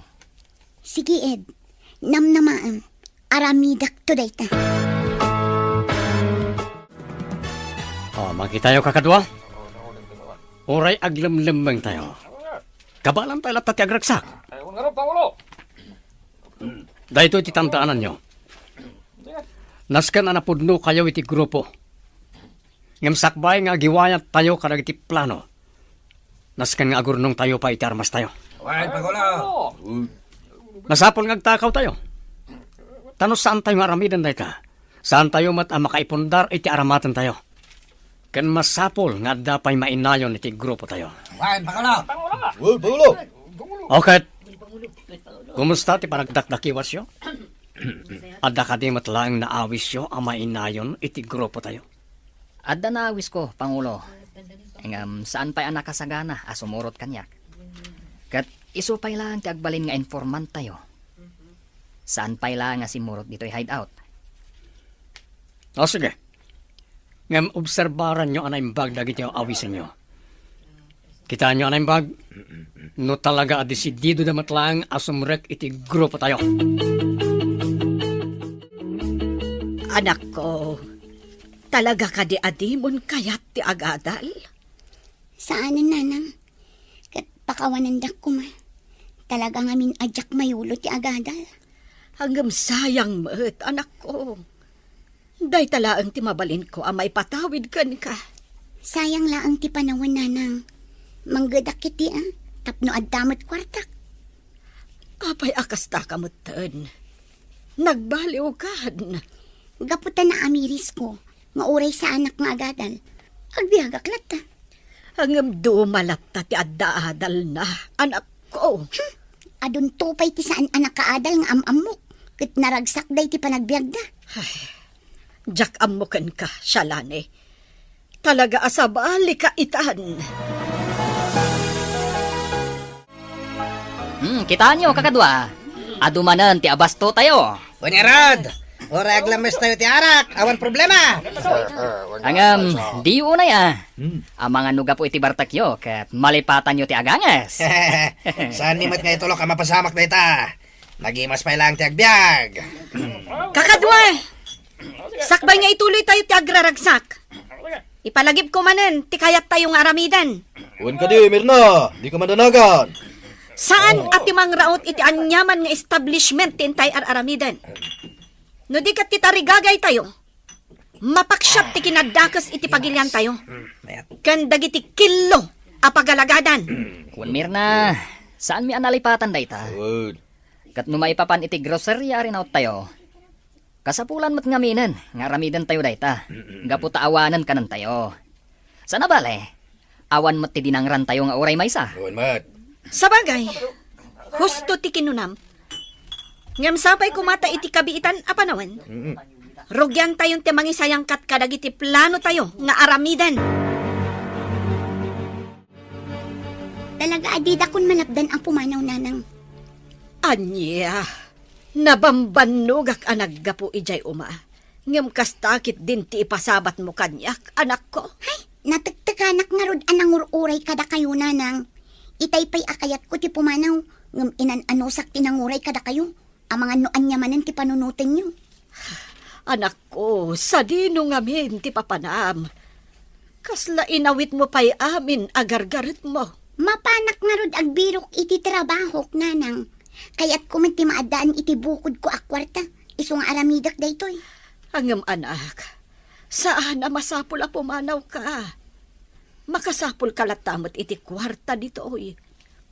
Sige, Ed. Namnamaem. Aramidakto dayta. Oh, makitayo, kakadua. Uray aglemlemmengtayo, kabaelantayo latta ti agragsak. Daytoy ti tandaananyo. Nasken a napudnokayo iti grupo. Ngem sakbay nga agiwayattayo kadagiti plano, nasken nga agurnongtayo pay iti armastayo. Wen, Pangulo. Masapul nga agtakawtayo. Ta no saantayo nga aramiden dayta, saantayo met a makaipundar iti aramatentayo. Ken masapul nga adda pay mainayon iti grupotayo. Wen, Pangulo. Wen, Pangulo. O ket, kumusta ti panagdakdakiwasyo? Adda kadi met laeng naawisyo a mainayon iti grupotayo? Adda naawisko, Pangulo. Ngem saan pay a nakasagana a sumurot kaniak. Ket isu pay laeng ti agbalin nga informanttayo. Saan pay laeng a simmurot ditoy hideout. O, sige. Ngem obserbaranyo a naimbag dagiti awisenyo. Kitaenyo a naimbag, no talaga a desididoda met laeng a sumrek iti grupotayo. Anakko, talaga kadi a dimon kayat ti agadal? Saanen, nanang. Ket pakawanendak koma. Talaga ngamin a diak mayulo ti agadal. Ngem sayang met, anakko. Dayta laeng ti mabalinko a maipatawid kenka. Sayang laeng ti panawen, nanang. Manggedak iti, a, tapno adda met kuartak. Apay a kasta ka metten? Nagbaliwkan. Gapu ta naamirisko nga uray saanak nga agadal, agbiagak latta. Ngem duma latta ti adda adalna, anakko. Hmm. Adunto pay ti saan a nakaadal nga am-ammok, ket naragsak daydi panagbiagda. Ay, diak ammo kenka, Shalani. Talaga a sabalika itan. Hmm, kitaenyo, kakadua. Adu manen ti abasto tayo. Wen ngarud, uray aglames tayo ti arak, awan problema. Ngem, diyo unay, a. Hmm. Amangan no gapu iti bartekyo, ket malipatanyo ti aganges. Saanmi met nga itulok a mapasamak dayta. Nagimas pay laeng ti agbiag. Kakadua! Sakbay nga ituloy tayo ti agraragsak, ipalagipko manen ti kayat tayo nga aramiden. Wen kadi, Mirna, dika madanagan. Saan a ti mangraut iti aniaman nga establishment ti intay ar-aramiden. No di ket ti tarigagay tayo, mapaksiat ti kinadakes iti pagilian tayo ken dagiti killo a pagalagadan. Wen, Mirna, saanmi a nalipatan dayta. Wen. Ket no maipapan iti groceria a rinaut tayo, kasapulan met ngaminen nga aramiden tayo dayta, gapu ta awanen kanen tayo. Saan a bale, awan met ti dinangran tayo nga uray maysa. Wen met. Sabagay, husto ti kinunam. Ngem sapay koma ta iti kabiitan a panawen, mm-mm, rugian tayon ti mangisayangkat kadagiti plano tayo nga aramiden. Talaga a didakon malapdan a pumanaw, nanang. Ania, nabambannogak a naggapu idiay uma, ngem kasta ketdin ti ipasabatmo kaniak, anakko. Hay, natektekanak ngarud a nangur-uray kadakayo, nanang. Itay pay a kayatko ti pumanaw, ngem inan-anusak ti nanguray kadakayo. Amangan no ania manen ti panunotenyo. Anakko, sadino ngamin ti papanam? Kasla inawitmo pay amin a gargaretmo. Mapanak ngarud agbirok iti trabahok, nanang. Kayatko met ti maaddaan iti bukodko a kuarta, isu nga aramidek daytoy. Ngem, anak, saan a masapul a pumanawka. Makasapulka latta met iti kuarta ditoy.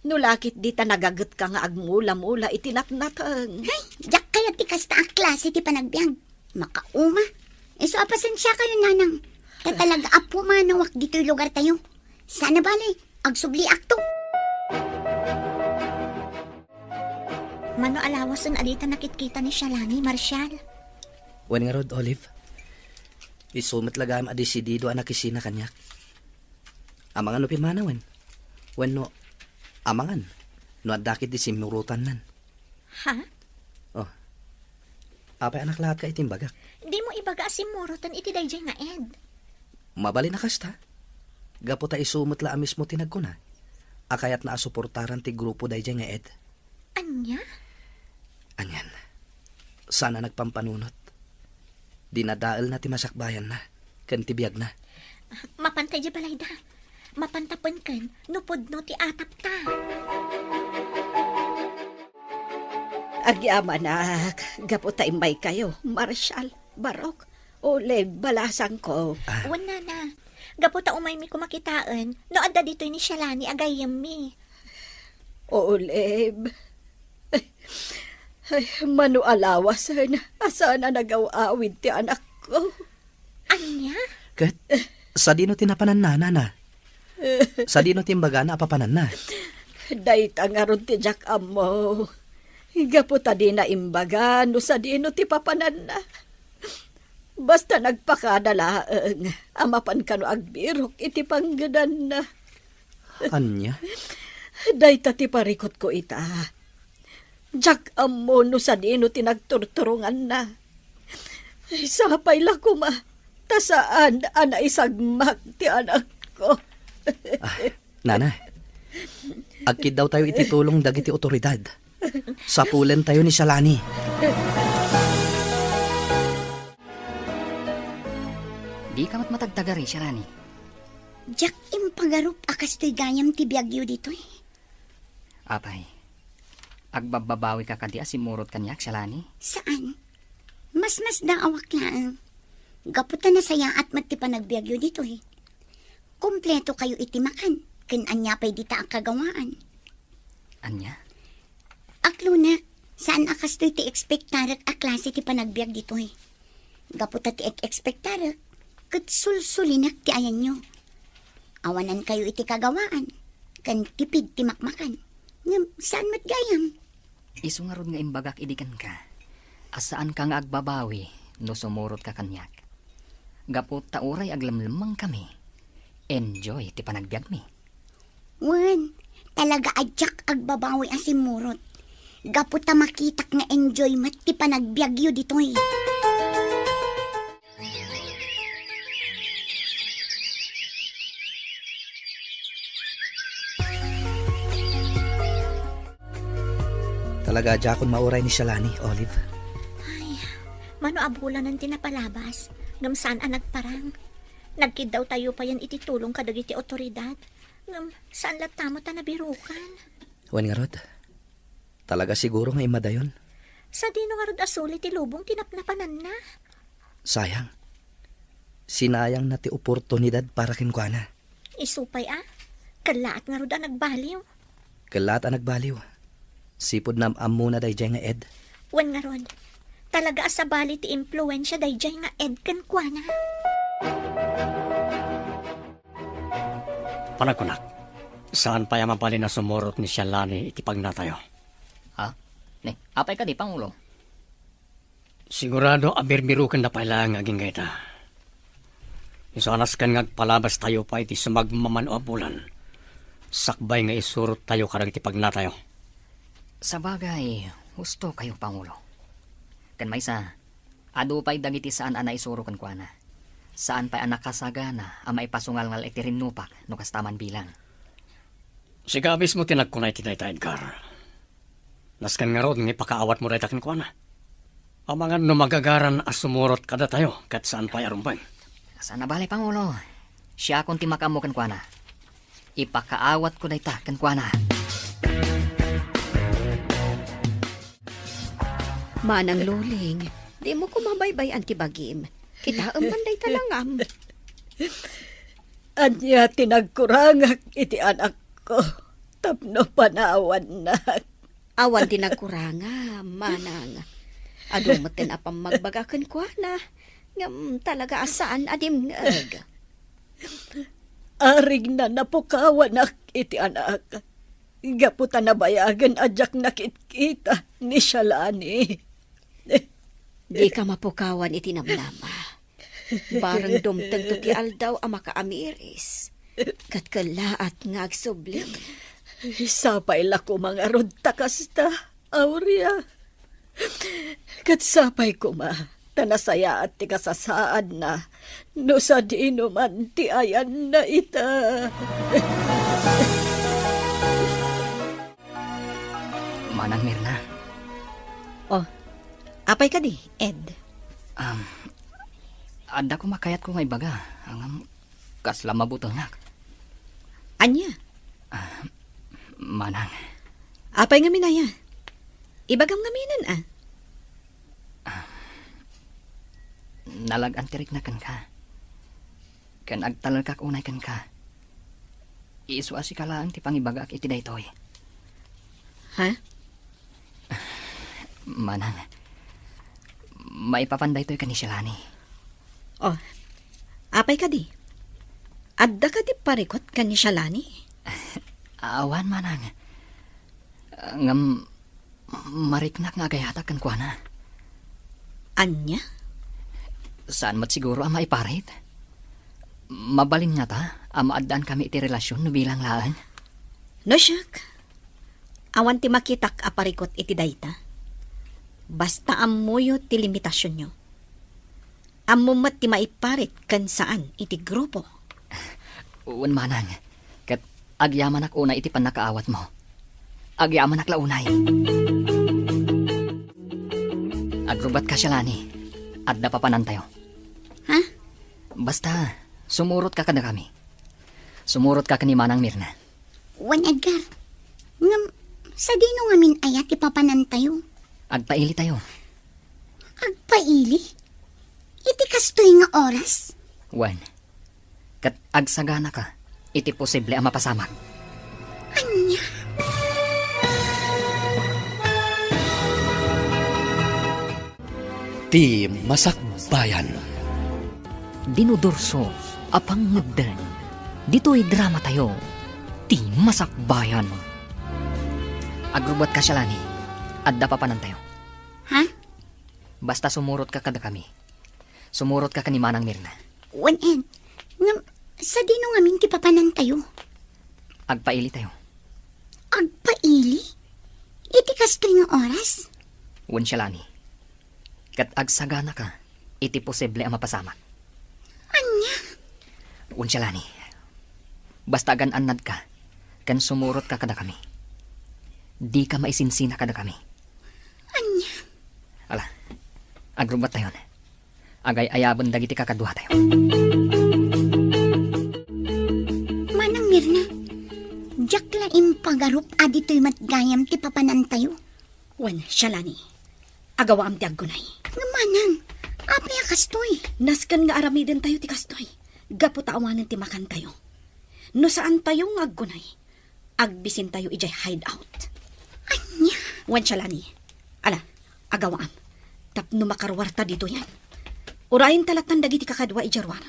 No la ketdi ta nagagetka nga agmula-mula iti natnateng. Hay, diak kayat ti kasta a klase ti panagbiag. Makauma. Isu a pasensiakayo, nanang. Ta talaga a pumanawak ditoy lugartayo. Saan a bale, agsubliakto. Mano a lawasen a dita nakitkita ni Shalani, Marshal? Wen ngarud, Olive. Isu met la gayam a desidido a nakisina kaniak. Amangan no pimmanawen. Wenno, amangan no adda ketdi simmurotannan. Ha? Oh. Apay a naklatka iti imbagak? Dimo ibaga a simmurotan iti daydiay nga ed. Mabalin a kasta. Gapu ta isu met la a mismo ti nagkuna a kayatna a suportaran ti grupo daydiay nga ed. Ania? Anian, saan a nagpampanunot. Dinadaelna ti masakbayanna ken ti biagna. Mapanta idiay balayda. Mapanta penken no pudno ti atapta. Agyamanak, gapu ta immaykayo, Marshal, Barok, Olive, balasangko. Ah. Wen, nana. Gapu ta umaymi koma kitaen no adda ditoy ni Shalani a gayyemmi. Olive. Ay, mano a lawasen a saan a nagaw-awid ti anakko. Ania? Ket, sadino ti napananna, nana? Sadino ti imbagana a papananna? Dayta ngarud ti diak ammo. Gapu ta dina imbaga no sadino ti papananna. Basta nagpakada laeng a mapan kano agbirok iti panggedanna. Ania? Dayta ti parikutko ita. Diak ammo no sadino ti nagturturonganna. Sapay la koma ta saan a naisagmak ti anakko. Ah, nana, agkiddawtayo iti tulong dagiti otoridad. Sapulentayo ni Shalani. Dika met matagtagari, Shalani. Diak impagarup a kastoy gayam ti biagyo ditoy. Apay, agbabbabawika kadi a simmurot kaniak, Shalani? Saan. Masmasdaawak laeng. Gapu ta nasayaat met ti panagbiagyo ditoy. Kompleto kayo iti makan, ken ania pay dita a kagawaan. Ania? Aklonek, saan a kastoy ti ekspektarek a klase ti panagbiag ditoy. Gapu ta ti ek-ekspektarek, ket sulsulinek ti ayanyo. Awanan kayo iti kagawaan, ken tipid ti makmakan. Ngem saan met gayam. Isu ngarud nga imbagak idi kenka a saanka nga agbabawi no sumurotka kaniak. Gapu ta uray aglemlemmengkami, enjoy ti panagbiagmi. Wen, talaga a diak agbabawi a simmurot. Gapu ta makitak nga enjoy met ti panagbiagyo ditoy. Talaga a diakon mauray ni Shalani, Olive. Ay, mano a bulanen ti napalabas, ngem saan a nagparang. Nagkiddawtayo payen iti tulong kadagiti awtoridad, ngem saan latta met a nabirukan. Wen ngarud, talaga siguro nga immadayon. Sadino ngarud a suli ti lubong ti napnapananna? Sayang. Sinayangna ti oportunidad para kenkuana. Isu pay a, kellaat ngarud a nagbaliw. Kellaat a nagbaliw. Sipud naam-ammona daydiay nga Ed. Wen ngarud, talaga a sabali ti impluensia daydiay nga Ed kenkuana. Panagkunak, saan pay a mabalin a sumurot ni Shalani iti pagnatayo. Ha? Ne, apay kadi, Pangulo? Sigurado a birbirukenna pay laeng nga agingga ita. Isu a nasken nga agpalabastayo pay iti sumagmamano a bulan, sakbay nga isurottayo kadagiti pagnatayo. Sabagay, husto kayo, Pangulo. Ken maysa, adu pay dagiti saan a naisuro kenkuana. Saan pay a nakasagana a maipasungalngal iti rinnupak no kasta man bilang. Sika mismo ti nagkuna iti dayta, Edgar. Nasken ngarud nga ipakaawatmo dayta kenkuana. Amangan no magagaran a sumurot kadatayo ket saan pay a rumbeng. Saan a bale, Pangulo. Siakon ti makaammo kenkuana. Ipakaawatko dayta kenkuana. Manang Luling, dimo koma baybay-an ti bagim. Kitaem man dayta langam. Ania ti nagkurangak iti anakko tapno panawannak? Awan ti nagkurangam, manang. Adu metten a pammagbaga kenkuana, ngem talaga a saan a dimngeg. Arigna napukawanak iti anak, gapu ta nabayagen a diak nakitkita ni Shalani. Dika mapukawan iti namnama. Bareng dumtengto ti aldaw a makaamiris, ket kellaat nga agsubli. Sapay la koma ngarud ta kasta, Aurea. Ket sapay koma ta nasayaat ti kasasaadna no sadino man ti ayanna ita. Manang Mirna. Oh, apay kadi, Ed? Um, adda koma kayatko nga ibaga, ngem kasla mabutengak. Ania? Ah, manang. Apay ngamin aya? Ibagam ngaminen, a. Ah, nalag-an ti rikna kenka. Ken agtalekak unay kenka. Isu a sika laeng ti pangibagaak iti daytoy. Ha? Manang, maipapan daytoy ken ni Shalani. Oh, apay kadi? Adda kadi parikut ken ni Shalani? Awan, manang. Ngem, mariknak nga agayatak kenkuana. Ania? Saan met siguro a maiparit. Mabalin ngata a maaddankami iti relasion no bilang laeng? No siak, awan ti makitak a parikut iti dayta. Basta ammoyo ti limitasionyo. Ammom met ti maiparit ken saan iti grupo. Wen, manang, ket agyamanak unay iti pannakaawatmo. Agyamanak la unay. Agrubbat ka, Shalani. Adda papanantayo. Ha? Basta, sumurotka kadakami. Sumurotka ken ni Manang Mirna. Wen Edgar, ngem sadino ngamin aya ti papanantayo? Agpailitayo. Agpaili? Iti kastoy nga oras? Wen, ket agsaganaka iti posible a mapasamak. Ania? Ti Masakbayan. Dinudurso a pangngegdan. Ditoy dramatayo, Ti Masakbayan. Agrubbuatka, Sialani. Adda papanantayo. Ha? Basta sumurotka kadakami. Sumurotka ken ni Manang Mirna. Wen Ed, ngem sadino ngamin ti papanantayo? Agpailitayo. Agpaili? Iti kastoy nga oras? Wen, Sialani. Ket agsaganaka iti posible a mapasamak. Ania? Wen, Sialani. Basta agan-annadka ken sumurotka kadakami. Dika maisinsina kadakami. Ania? Ala, agrubbuattayon. Agay-ayaben dagiti kakaduatayo. Manang Mirna, diak la impagarup a ditoy met gayam ti papanantayo. Wen, Sialani, agawaam ti aggunay. Ngem manang, apay a kastoy? Nasken nga aramidentayo ti kastoy, gapu ta awanen ti makantayo. No saantayo nga aggunay, agbisintayo idiay hideout. Ania? Wen, Sialani, ala, agawaam. Tapno makaruarta ditoyen. Urayenta lattan dagiti kakadua idiay ruar.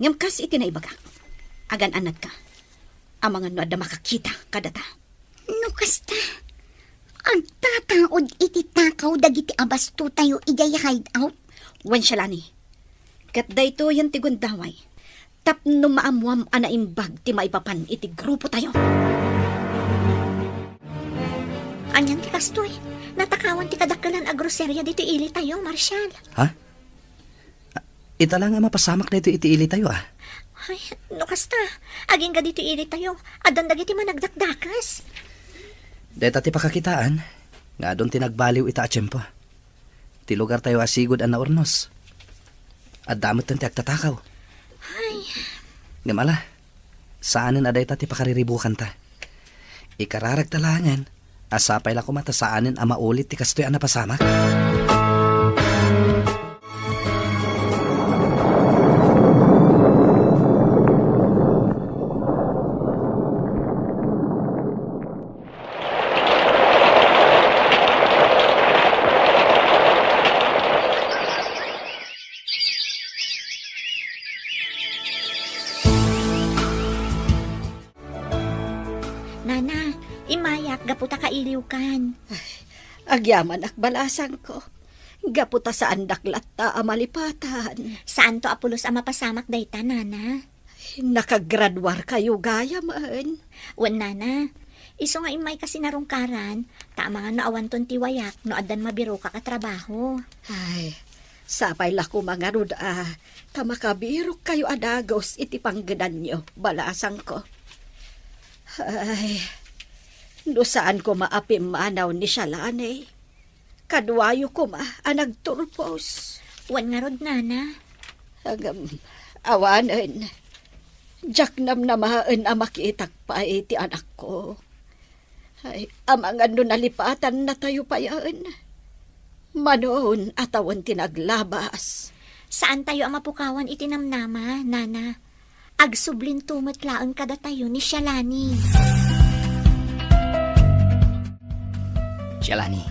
Ngem kas iti naibagak, agan-annadka. Amangan no adda makakita kadata. No kasta, agtataud iti takaw dagiti abastotayo idiay hideout. Wen, Sialani, ket daytoyen ti gundaway tapno maammoam a naimbag ti maipapan iti grupotayo. Anian ti kastoy? Natakawan ti kadakkelan a groseria ditoy ilitayo, Marshal. Ha? Ita la nga mapasamak daytoy iti ilitayo, a. Ay, no kasta, agingga ditoy ilitayo, addan dagiti managdakdakes. Dayta ti pakakitaan nga adun ti nagbaliw ita a tiempo. Ti lugartayo a sigud a naurnos. Adda metten ti agtatakaw. Ay. Ngem ala, saanen a dayta ti pakariribukanta. Ikararagta laengen a sapay la koma ta saanen a maulit ti kastoy a napasamak. Nana, immayak gapu ta kailiwkan. Ay, agyamanak, balasangko. Gapu ta saandak latta a malipatan. Saanto a pulos a mapasamak dayta, Nana? Nakagraduarkayo gayamen. Wen, Nana. Isu nga immayka sinarungkaran, ta amangan no awanton ti wayak no addan mabirokak a trabaho. Ay, sapay la koma ngarud a, ta makabirokkayo a dagus iti panggedanyo, balasangko. Ay, no saan koma a pimmanaw ni Sialani. Kaduayo koma a nagturpos. Wen ngarud, Nana. Ngem, awanen, diak namnamaen a makitak pay ti anakko. Ay, amangan no nalipatannatayo payen. Manon a tawen ti naglabas. Saantayo a mapukawan iti namnama, Nana. Agsublinto met laeng kadatayo ni Sialani. Sialani,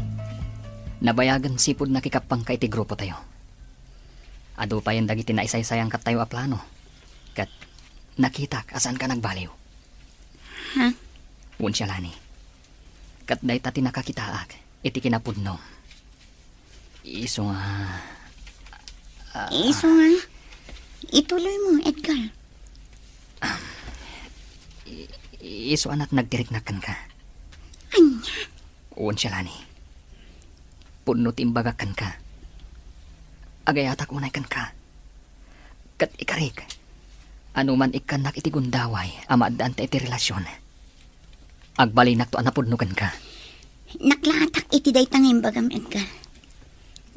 nabayagen sipud nakikappangka iti grupotayo. Adu payen dagiti naisaysayaangkattayo a plano, ket nakitak a saanka nagbaliw. Ha? Wen, Sialani. Ket dayta ti nakakitaak iti kinapudnom. Isu nga, ah, Isu nga, ituloy mo, Edgar. I-, isu a nagtiriknak kenka. Ania? Wen, Sialani. Pudno ti imbagak kenka. Agayatak unay kenka. Ket ikarik, anuman ikkannak iti gundaway a maaddaan ta iti relasion, agbalinakto a napudno kenka. Naklaatak iti dayta nga imbagam, Edgar.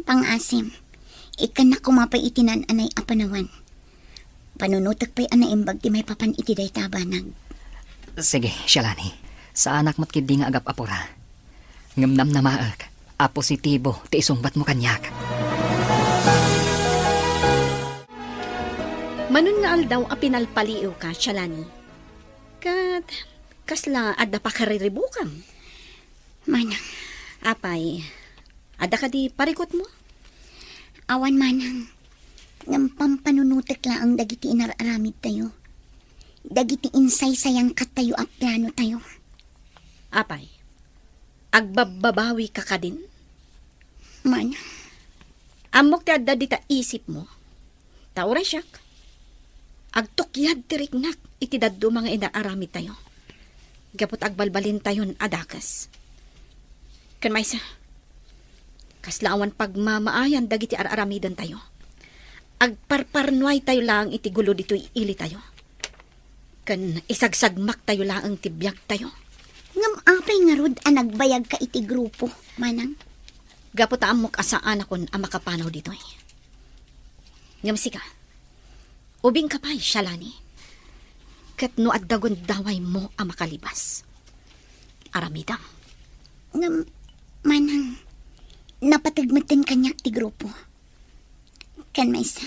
Pangaasim, ikkannak koma pay iti naan-anay a panawen. Panunotek pay a naimbag ti maipapan iti dayta a banag. Sige, Shalani. Saanak met ketdi nga agap-apura. Ngem namnamaek a positibo ti isungbatmo kaniak. Manon nga aldaw a pinalpaliiwka, Shalani. Ket kasla adda pakariribukam? Manang. Apay, adda kadi parikutmo? Awan, Manang. Ngem pampanunotek laeng dagiti inar-aramidtayo. Dagiti insaysayangkattayo a planotayo. Apay, agbabbabawika kadin? Manang. Ammok ti adda dita isipmo. Ta uray siak, agtukyad ti riknak iti dadduma nga inar-aramidtayo. Gapu ta agbalbalintayon a dakes. Ken maysa, kasla awan pagmamaayan dagiti ar-aramidentayo. Agparparnuaytayo laeng iti gulo ditoy ilitayo. Ken isagsagmaktayo laeng ti biagtayo. Ngem apay ngarud a nagbayagka iti grupo, Manang? Gapu ta ammok a saanakon a makapanaw ditoy. Ngem sika, ubingka pay, Shalani. Ket no adda gundawaymo a makalibas, aramidem. Ngem, Manang, napateg metten kaniak ti grupo. Ken maysa,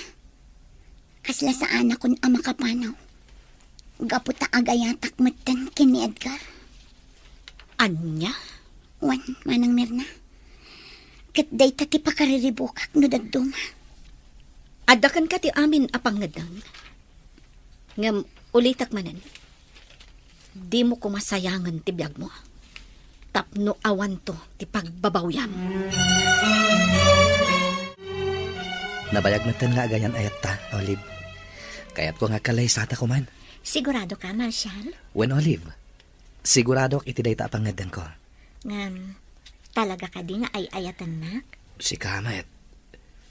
kasla saanakon a makapanaw. Gapu ta agayatak metten ken ni Edgar. Ania? Wen, Manang Mirna. Ket dayta ti pakariribukak no dadduma. Adda kenka ti amin a pangngeddeng. Ngem ulitek manen, dimo koma sayangen ti biagmo tapno awanto ti pagbabawiam. Nabayag metten nga agayan-ayatta, Olive. Kayatko nga agkallaysata koman. Sigurado ka, Marshal? Wen, Olive. Siguradok iti dayta a pangngeddengko. Ngem, talaga kadi nga ay-ayatennak? Sika met.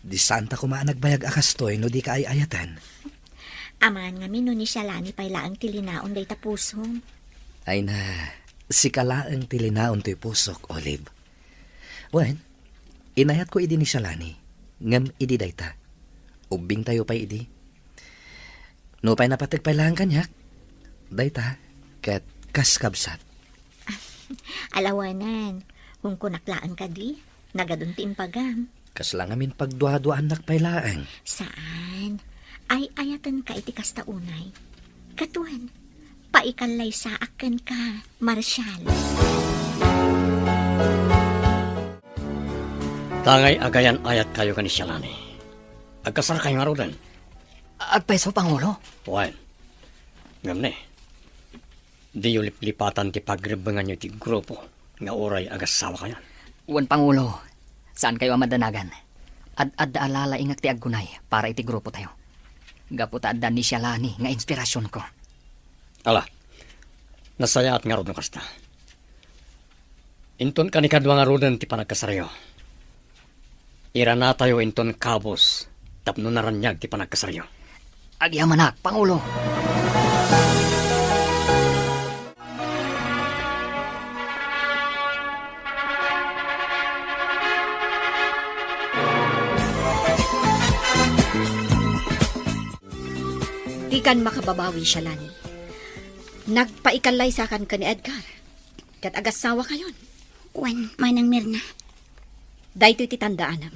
Di saanta koma a nagbayag a kastoy no di ka ay-ayaten. Amangan ngamin no ni Shalani pay laeng ti linaon dayta pusom. Ay na, sika laeng ti linaon toy pusok, Olive. Wen, inayatko idi ni Shalani, ngem idi dayta. Ubbingtayo pay idi. Nupay napateg pay laeng kaniak, dayta, ket kas kabsat. Alawanan, kunkunak laeng kadi, nagadun ti impagam. Kasla ngamin pagduaduaannak pay laeng. Saan. Ay-ayatenka iti kasta unay. Ket wen, paikallaysaak kenka, Marshal. Tangay agayan-ayatkayo ken ni Shalani. Agkasarkayo ngaruden. Agpayso, Pangulo? Wen. Ngem ne, diyo liplipatan ti pagrebbenganyo iti grupo nga uray agassawakayon. Wen, Pangulo, saankayo a madanagan. Ad-adda a lalaingek ti aggunay para iti grupotayo. Gapu ta adda ni Shalani nga inspirasionko. Ala, nasayaat ngarud no kasta. Inton kanikadua ngaruden ti panagkasaryo, iranatayo inton kabus tapno naraniag ti panagkasaryo. Agyamanak, Pangulo! Dikan makababawi, Shalani. Nagpaikallaysakan ken ni Edgar. Ket agassawakayon. Wen, Manang Mirna. Daytoy ti tandaanam.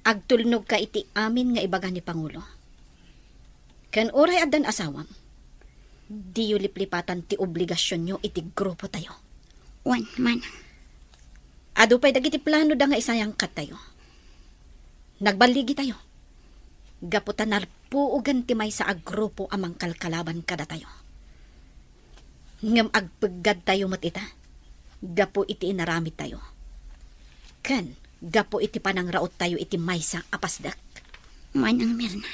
Agtulnogka iti amin nga ibaga ni Pangulo. Ken uray addan asawam, diyo liplipatan ti obligasionyo iti grupotayo. Wen, Manang. Adu pay dagiti planoda nga isayangkattayo. Nagballigitayo. Gapu ta narpuogan ti maysa a grupo a mangkalkalaban kadatayo. Ngem agpeggadtayo met ita, gapu iti inaramidtayo. Ken gapu iti panangraottayo iti maysa a pasdek. Manang Mirna.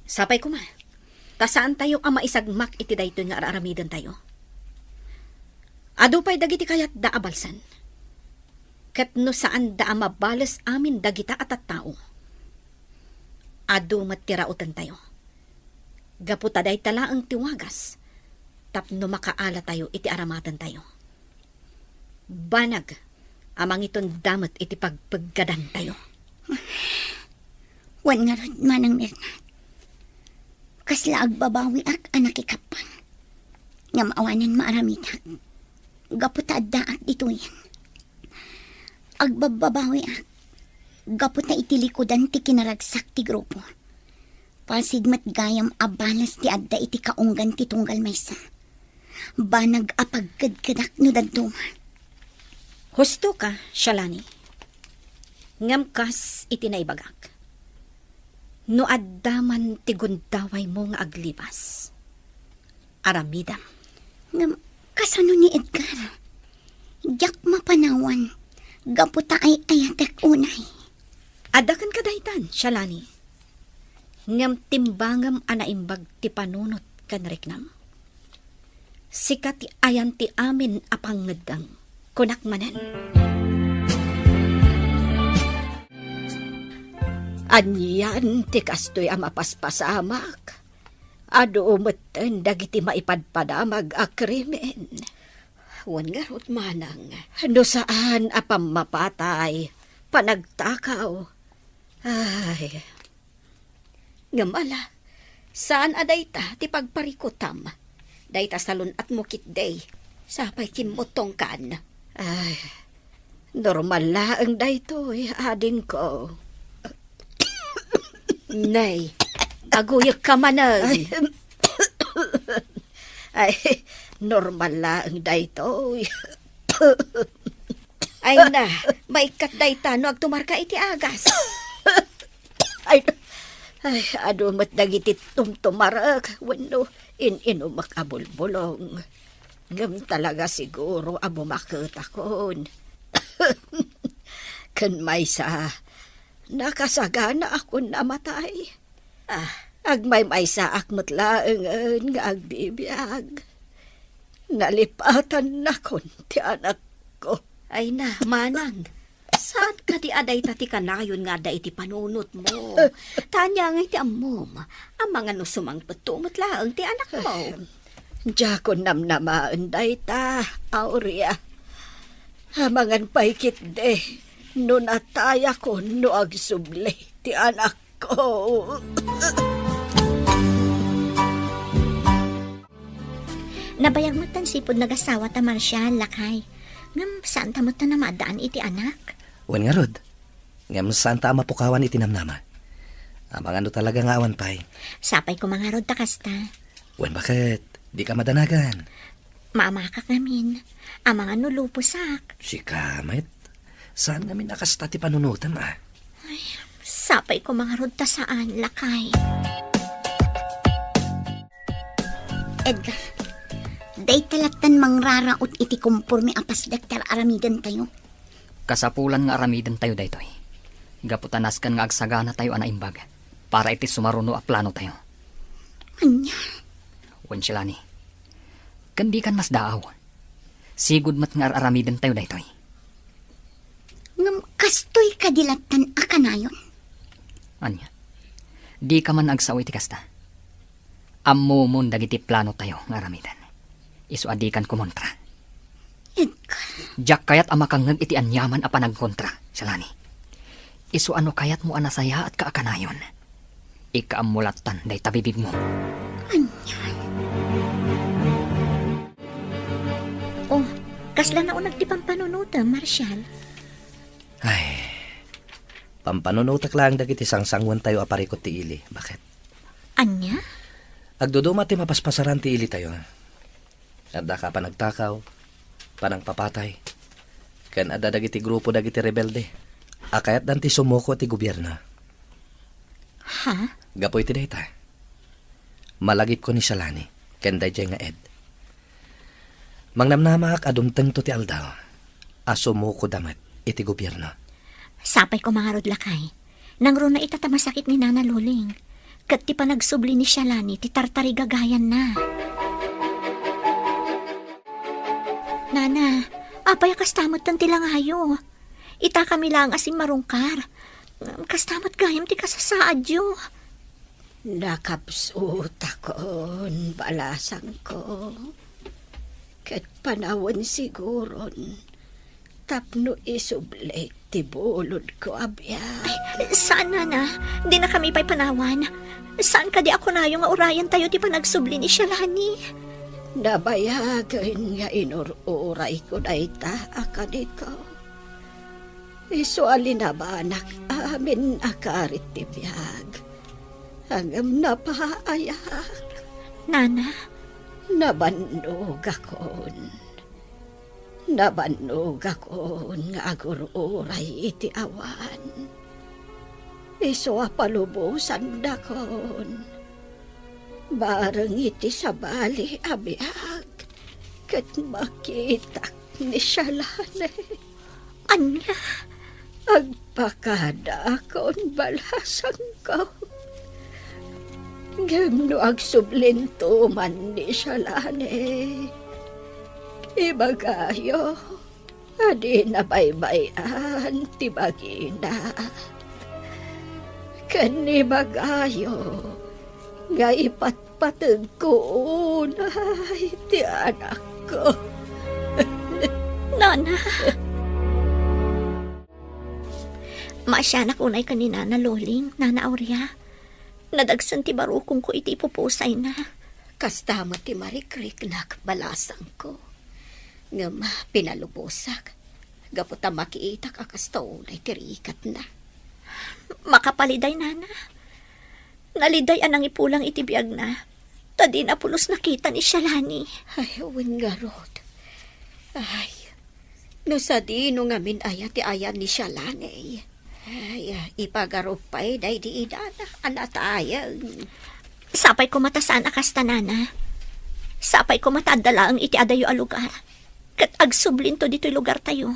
Sapay koma, ta saantayo a maisagmak iti daytoy nga ar-aramidentayo. Adu pay dagiti kayatda a balsen. Ket no saanda a mabales amin dagita a tattao, adu met ti rautentayo. Gapu ta dayta laeng ti wagas tapno makaalatayo iti aramatentayo. Banag a mangitunda met iti pagpeggadantayo. Wen ngarud, Manang Mirna. Kasla agbabawiak a nakikappang. Ngem awanen maaramidak. Gapu ta addaak ditoyen. Agbabbabawiak. Gapu ta iti likudan ti kinaragsak ti grupo. Pasig met gayam a balas ti adda iti kaunggan ti tunggal maysa. Banag a pagkedkedak no dadduma. Husto ka, Shalani. Ngem kas iti naibagak. No adda man ti gundawaymo nga aglibas, aramidem. Ngem kasano ni Edgar? Diak mapanawan gapu ta ay-ayatek unay. Adda kenka daytan, Shalani. Ngem timbangem a naimbag ti panunot ken riknam. Sika ti ayan ti amin a pangngeddeng, kunak manen. Anian ti kastoy a mapaspasamak? Adu metten dagiti maipadpadamag a krimen. Wen ngarud, manang. No saan a pammapatay, panagtakaw. Ay. Ngem ala, saan a dayta ti pagparikutam. Dayta salun-atmo ketdi. Sapay kimmutongkan. Ay, normal laeng daytoy, adingko. Nay, aguyekka manen. Ay, ay, normal laeng daytoy. Ay na, maikkat dayta no agtumarka iti agas. Ay, ay, adu met dagiti tumtumarek wenno in-inumek a bulbulong. Ngem talaga siguro a bumaketakon. Ken maysa, nakasaganaakon a matay. Ah, agmaymaysaak met laengen nga agbibiag. Nalipatannakon ti anakko. Ay na, manang. Saan kadi a dayta ti kanayon nga adda iti panunotmo? Ta ania ngay ti ammom, amangan no sumangpetto met laeng ti anakmo? Diakon namnamaen dayta, Aurea. Amangan pay ketdi no natayakon no agsubli ti anakko. Nabayag met ta sipud nagasawa ta Marshall, lakay. Ngem saan ta met ta namaddaan iti anak? Wen ngarud. Ngem saan ta a mapukawan iti namnama. Amangan no talaga nga awan pay. Sapay koma ngarud ta kasta. Wen baket, dika madanagan. Maamakak ngamin. Amangan no luposak. Sika met. Saan ngamin a kasta ti panunotem, a? Ay, sapay koma ngarud ta saan, lakay. Edgar, dayta lattan mangraraot iti komporme a pasdek ti ar-aramidentayo. Kasapulan nga aramidentayo daytoy. Gapu ta nasken nga agsaganatayo a naimbag para iti sumaruno a planotayo. Ania? Wen, Shalani. Ken dikan masdaaw. Sigud met nga ar-aramidentayo daytoy. Ngem kastoy kadi lattan a kanayon? Ania? Dika man agsao iti kasta? Ammomon dagiti planotayo nga aramiden. Isu a dikan kumontra. Edgar. Diak kayat a makangngeg iti aniaman a panagkontra, Shalani. Isu a no kayatmo a nasayaatka a kanayon, ikaammo lattan dayta bibigmo. Ania? Oh, kasla nauneg ti pampanunotem, Marshall? Ay, pampanunotek laeng dagiti sangsanguentayo a parikut ti ili. Baket? Ania? Agduduma ti mapaspasaran ti ilitayo. Adda ka panagtakaw, panangpapatay, ken adda dagiti grupo dagiti rebelde a kayatdan ti sumuko ti gobierno. Ha? Gapu iti dayta, malagipko ni Shalani ken daydiay nga Ed. Mangnamnamaak a dumtengto ti aldaw a sumukoda met iti gobierno. Sapay koma ngarud, lakay. Nangruna ita ta masakit ni Nana Luling, ket ti panagsubli ni Shalani ti tartarigagayanna. Nana, apay a kasta metten ti langayo? Itakami laeng a simmarungkar. Kasta met gayam ti kasasaadyo. Nakapsutakon, balasangko. Ket panawen siguron tapno isublik ti bulodko a biag. Ay, saan, Nana. Dinakami pay panawan. Saan kadi a kunayo nga urayantayo ti panagsubli ni Shalani? Nabayagen nga inur-urayko dayta a kadiko. Isu a linabanak amin a karit ti biag. Ngem napaayak. Nana? Nabannogakon. Nabannogakon nga agur-uray iti awan. Isu a palubosandakon. Bareng iti sabali a biag, ket makitak ni Shalane. Ania? Agpakadaakon balasangko. Ngem no agsublinto man ni Shalane, ibagayo a dina baybay-an ti bagina. Ken ibagayo nga ipatpateg ko unay ti anakko. Nana! Maasianak unay ken ni Nana Loling, Nana Aurea. Nadagsen ti barukongko iti ipupusayna. Kasta met ti marikriknak, balasangko. Ngem pinalubosak, gapu ta makiitak a kasta unay ti rikatna. Makapaliday, Nana. Naliday a nangipulang iti biagna, ta dina pulos nakita ni Shalani. Ay, wen ngarud. Ay, no sadino ngamin aya ti ayan ni Shalani. Ay, ipagarup pay daydi idana a natayeng. Sapay koma ta saan a kasta, Nana. Sapay koma ta adda laeng iti adayo a lugar. Ket agsublinto ditoy lugartayo.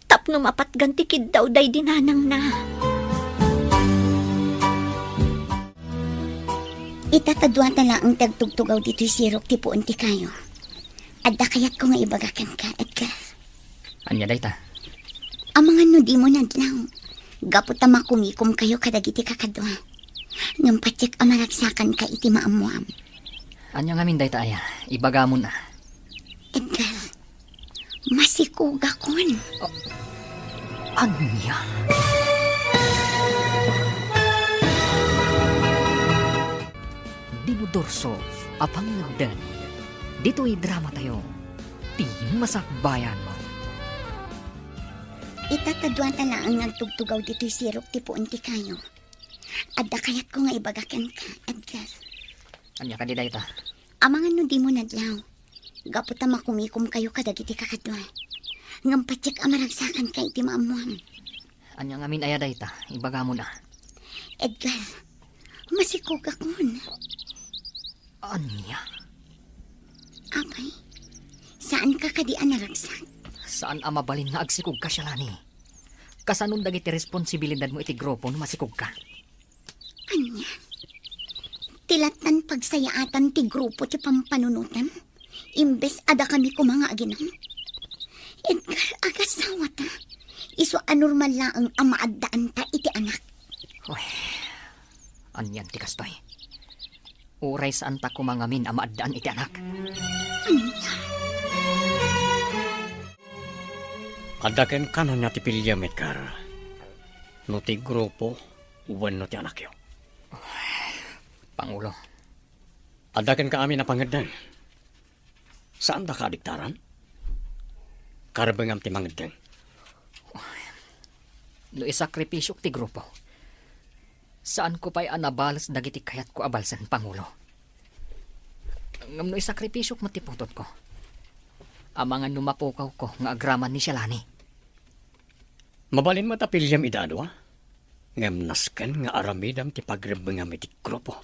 Tapno mapatgan ti kiddaw daydi nanangna. Ita ta dua ta laeng ti agtugtugaw ditoy sirok ti puon ti kayo. Adda kayatko nga ibaga kenka, Edgar. Ania dayta? Amangan no dimo nadlaw, gapu ta makumikomkayo kadagiti kakadua. Ngem patiek a maragsakanka iti maammoam. Ania ngamin dayta aya? Ibagamon a. Edgar, masikogakon. A-, ania? Dino Dorso a pangngegdan ditoy dramatayo, Ti Masakbayan. Ita ta dua ta laeng nga agtugtugaw ditoy sirok ti puon ti kayo. Adda kayatko nga ibaga kenka, Edgar. Ania kadi dayta? Amangan no dimo nadlaw, gapu ta makumikomkayo kadagiti kakadua. Ngem patiek a maragsakanka iti maammoam. Ania ngamin aya dayta? Ibagamon a. Edgar, masikogakon. Ania? Apay, saanka kadi a naragsak? Saan a mabalin nga agsikogka, Shalani. Kasanon dagiti responsibilidadmo iti grupo no masikogka? Ania? Ti lattan pagsayaatan ti grupo ti pampanunotam? Imbes a dakami koma nga aginom? Edgar, agasawata. Isu a normal laeng a maaddaanta iti anak. Uy, anian ti kastoy? Uray saanta koma ngamin a maaddaan iti anak. Ania? Adda kenka ania ti piliem, Edgar? No ti grupo wenno ti anakyo? Pangulo. Adda kenka amin a pangeddeng. Saandaka a diktaran? Karbengam ti mangeddeng. No isakripisiok ti grupo, saanko pay a nabales dagiti kayatko a balsen, Pangulo. Ngem no isakripisiok met ti putotko, amangan no mapukawko nga agraman ni Shalani. Mabalin met a piliem ida a dua, ngem nasken nga aramidem ti pagrebbengam iti grupo.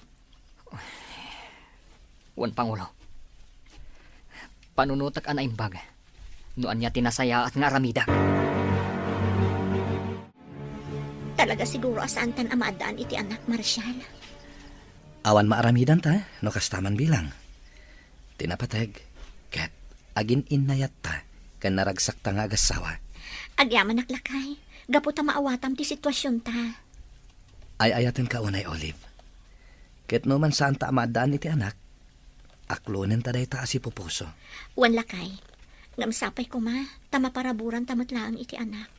Wen, Pangulo, panunotek a naimbag no ania ti nasayaat nga aramidek. Talaga siguro a saantan a maaddaan iti anak, Marshal. Awan maaramidanta no kasta man bilang. Ti napateg, ket agin-innayatta ken naragsakta nga agassawa. Agyamanak, lakay, gapu ta maawatam ti situasionta. Ay-ayatenka unay, Olive. Ket no man saanta a maaddaan iti anak, aklonenta dayta a sipupuso. Wen, lakay, ngem sapay koma ta maparaburanta met laeng iti anak.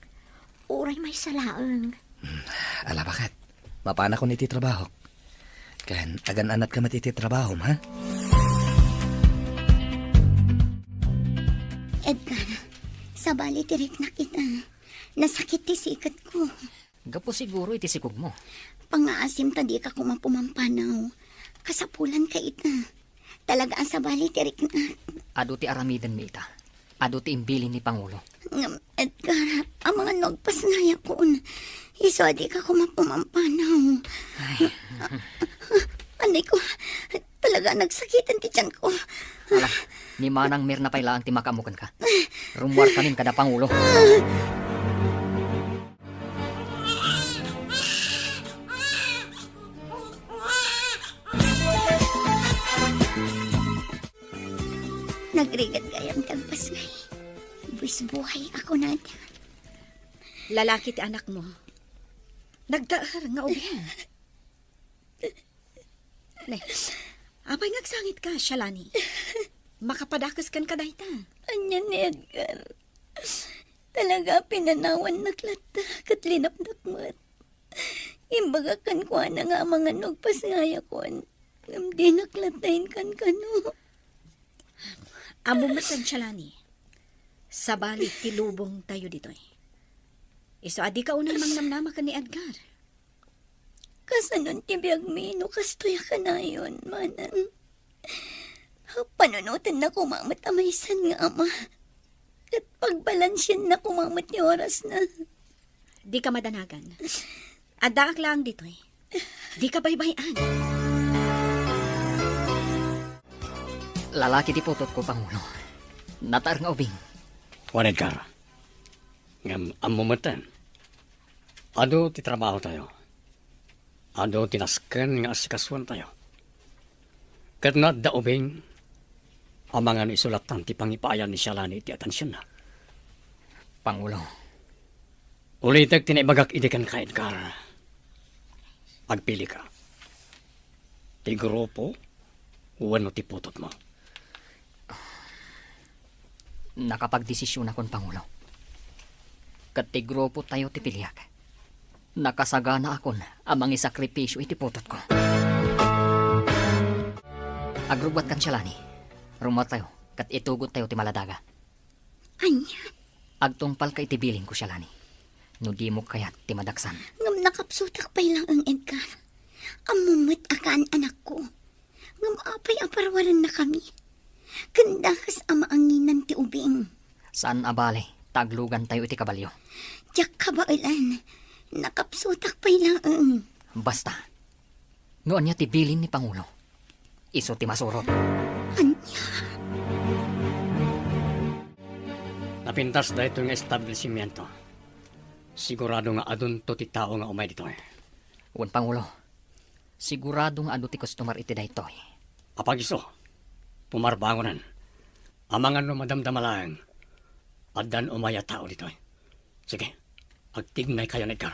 Uray maysa laeng. Hmm, ala, baket. Mapanakon iti trabahok. Ken agan-anatka met iti trabahom, ha? Edgar, sabali ti riknak ita. Nasakit ti siketko. Gapu siguro iti sikogmo. Pangngaasim ta dika koma pumampanaw. Kasapulanka ita. Talaga a sabali ti riknak. Adu ti aramidenmi ita. Adu ti imbilin ni Pangulo. Ngem, Edgar, amangan no agpasngayakon. Isu a dika koma pumampanaw. Ay. Anay ko, talaga nagsakiten ti tiyanko. Ala, ni Manang Mirna pay laeng ti makaammo kenka. Rummuarkamin kada Pangulo. Nagrigat gayam ti agpasngay. Buis buhay a kunada. Lalaki ti anakmo. Nagtaer nga ubing. Ne, apay nga agsangitka, Shalani? Makapadakes kenka dayta. Ania ni Edgar? Talaga, pinanawannak latta ket linapnak met. Imbagak kenkuana nga amangan no agpasngayakon, ngem dinak latta inkankano. Ammom met, Shalani, sabali ti lubongtayo ditoy. Isu a dika unay mangnamnama ken ni Edgar. Kasanon ti biagmi no kastoy a kanayon, manang? Panunotenna koma met a maysan nga ama. Ket pagbalansienna koma met ti orasna. Dika madanagan. Addaak laeng ditoy. Dika baybay-an. Lalaki ti putotko, Pangulo. Nataer nga ubing. Wen, Edgar. Ngem ammo metten, adu ti trabahotayo. Adu ti nasken nga asikasuentayo. Ket no adda ubing, amangan no isu lattan ti pangipaayan ni Shalani iti atensionna. Pangulo. Ulitek ti naibagak idi kenka, Edgar. Agpilika. Ti grupo wenno ti putotmo? Nakapagdesisionakon, Pangulo. Ket ti grupotayo ti piliak. Nakasaganaakon a mangisakripisio iti putotko. Agrubbuatkan, Shalani. Rummuartayo, ket itugottayo ti maladaga. Ania? Agtungpalka iti bilinko, Shalani, no dimo kayat ti madaksan. Ngem nakapsutak pay laeng, Edgar. Ammom met a kaan-anakko. Ngem apay a paruarennakami? Ken dakes a maanginan ti ubing. Saan a bale ta aglugantayo iti kabalio. Diak kabaelan. Nakapsutak pay laeng. Basta, no ania ti bilin ni Pangulo, isu ti masurot. Ania? Napintas daytoy nga establishimiento. Sigurado nga adunto ti tao nga umay ditoy. Wen, Pangulo, sigurado nga adu ti customer iti daytoy. Apagiso, pumarbangonan. Amangan no madamdama laeng, addan umay a tao ditoy. Sige, agtignaykayon, Edgar.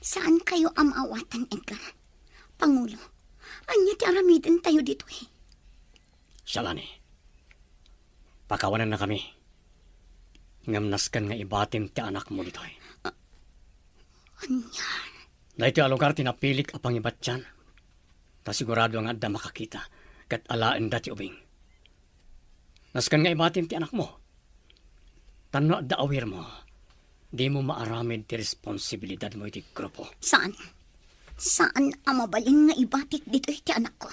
Saankayo a maawatan, Edgar. Pangulo, ania ti aramidentayo ditoy? Shalani, pakawanennakami. Ngem nasken nga ibatim ti anakmo ditoy. Ania? Daytoy a lugar ti napilik a pangibatian. Ta sigurado nga adda makakita ket alaenda ti ubing. Nasken nga ibatim ti anakmo. Tan no adda awirmo, dimo maaramid ti responsibilidadmo iti grupo. Saan? Saan a mabalin nga ibatik ditoy ti anakko.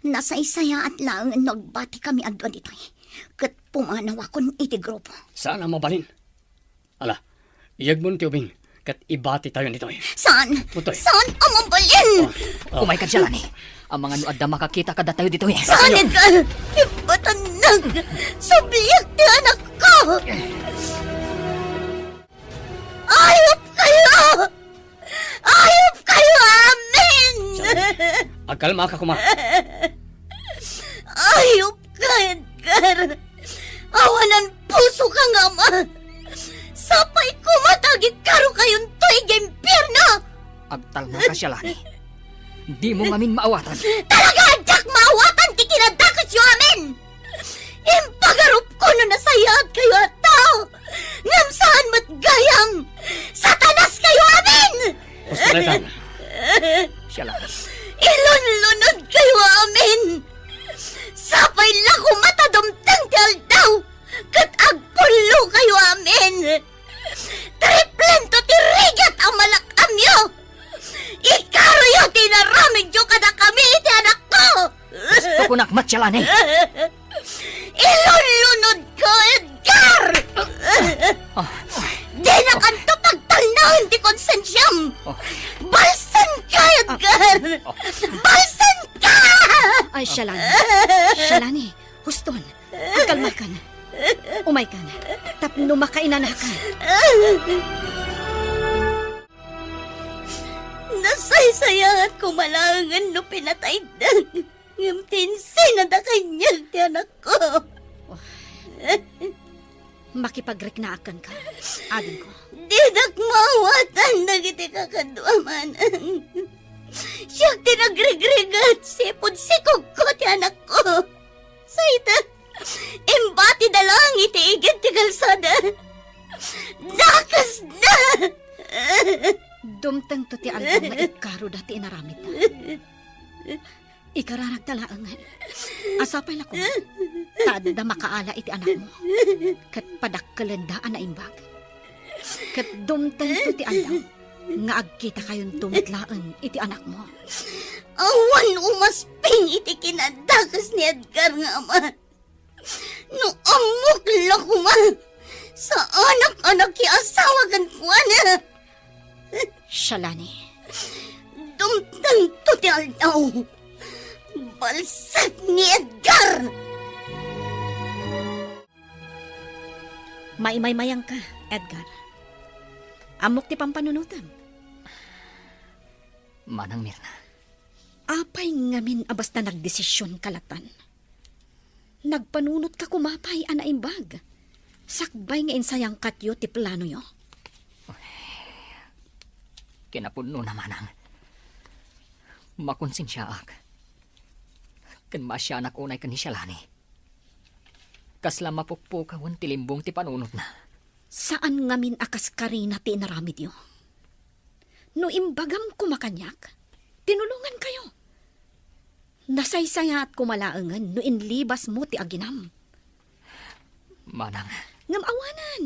Nasaysayaat laeng no agbatikami a dua ditoy, ket pumanawakon iti grupo. Saan a mabalin? Ala, iyegmon ti ubing, ket ibatitayon ditoy. Saan? Ditoy. Saan a mabalin? Oh, oh. Umayka, Shalani. Amangan no adda makakita kadatayo ditoy. Saan, Edgar? Ibatannak! Subliak ti anakko! Ayop kayo! Ayop kayo amin! Agkalmaka koma. Ayop ka, Edgar! Awanan puso ka nga ama! Sapay koma ta agikkarokayonto idiay impierno! Agtalnaka, Shalani. Dimo ngamin maawatan. Talaga a diak maawatan ti kinadakesyo amin! Impagarupko no nasayaat kayo a tao, ngem saan met Siya lang. Ilunlunod kayo amin! Sapay la koma ta dumteng ti aldaw ket agpullo kayo amin! Triplento ti rigat a malak-amyo! Ikaroyo ti inaramidyo kadakami iti anakko! Gusto ko nakmat, Shalani. Ilunlunod ko, Edgar! Ah. Dinakanto pagtalnaen ti konsensiam! Oh. Balsen ka, Edgar! Oh. Balsen ka! Ay, Shalani. Shalani, huston. Agkalmakan. Umaykan. Tapno makainanakan. Nasaysayaat koma laengen no pinatayda. Ngem ti insinada kaniak ti anakko. Oh. Makipagriknaak kenka, adingko. Didak maawatan dagiti kakaduam, Manang. Siak ti nagrigrigat, sipud sikogko ti anakko. Sayta, imbatida laeng iti igid ti kalsada. Dakesda! Dumtengto ti aldaw nga ikkaroda ti inaramidda. Ikararakta laengen a sapay la koma ta adda makaala iti anakmo ket padakkelenda a naimbag. Ket dumtengto ti aldaw nga agkitakayonto met laeng iti anakmo. Awan umasping iti kinadakes ni Edgar nga ama. No ammok la koma, saanak a nakiasawa kenkuana. Shalani. Dumtengto ti aldaw. Balsek ni Edgar! Maimaymayangka, Edgar. Ammok ti pampanunotem. Manang Mirna. Apay ngamin a basta nagdesisionka latan? Nagpanunotka koma pay a naimbag, sakbay nga insayangkatyo ti planoyo. Kinapudnona, Manang. Makonsensiaak. Ken maasianak unay ken ni Shalani. Kasla mapukpukawen ti limbong ti panunotna. Saan ngamin a kas karina ti inaramidyo. No imbagam koma kaniak, tinulongankayo. Nasaysayaat koma laengen no inlibasmo ti aginam. Manang. Ngem awanen.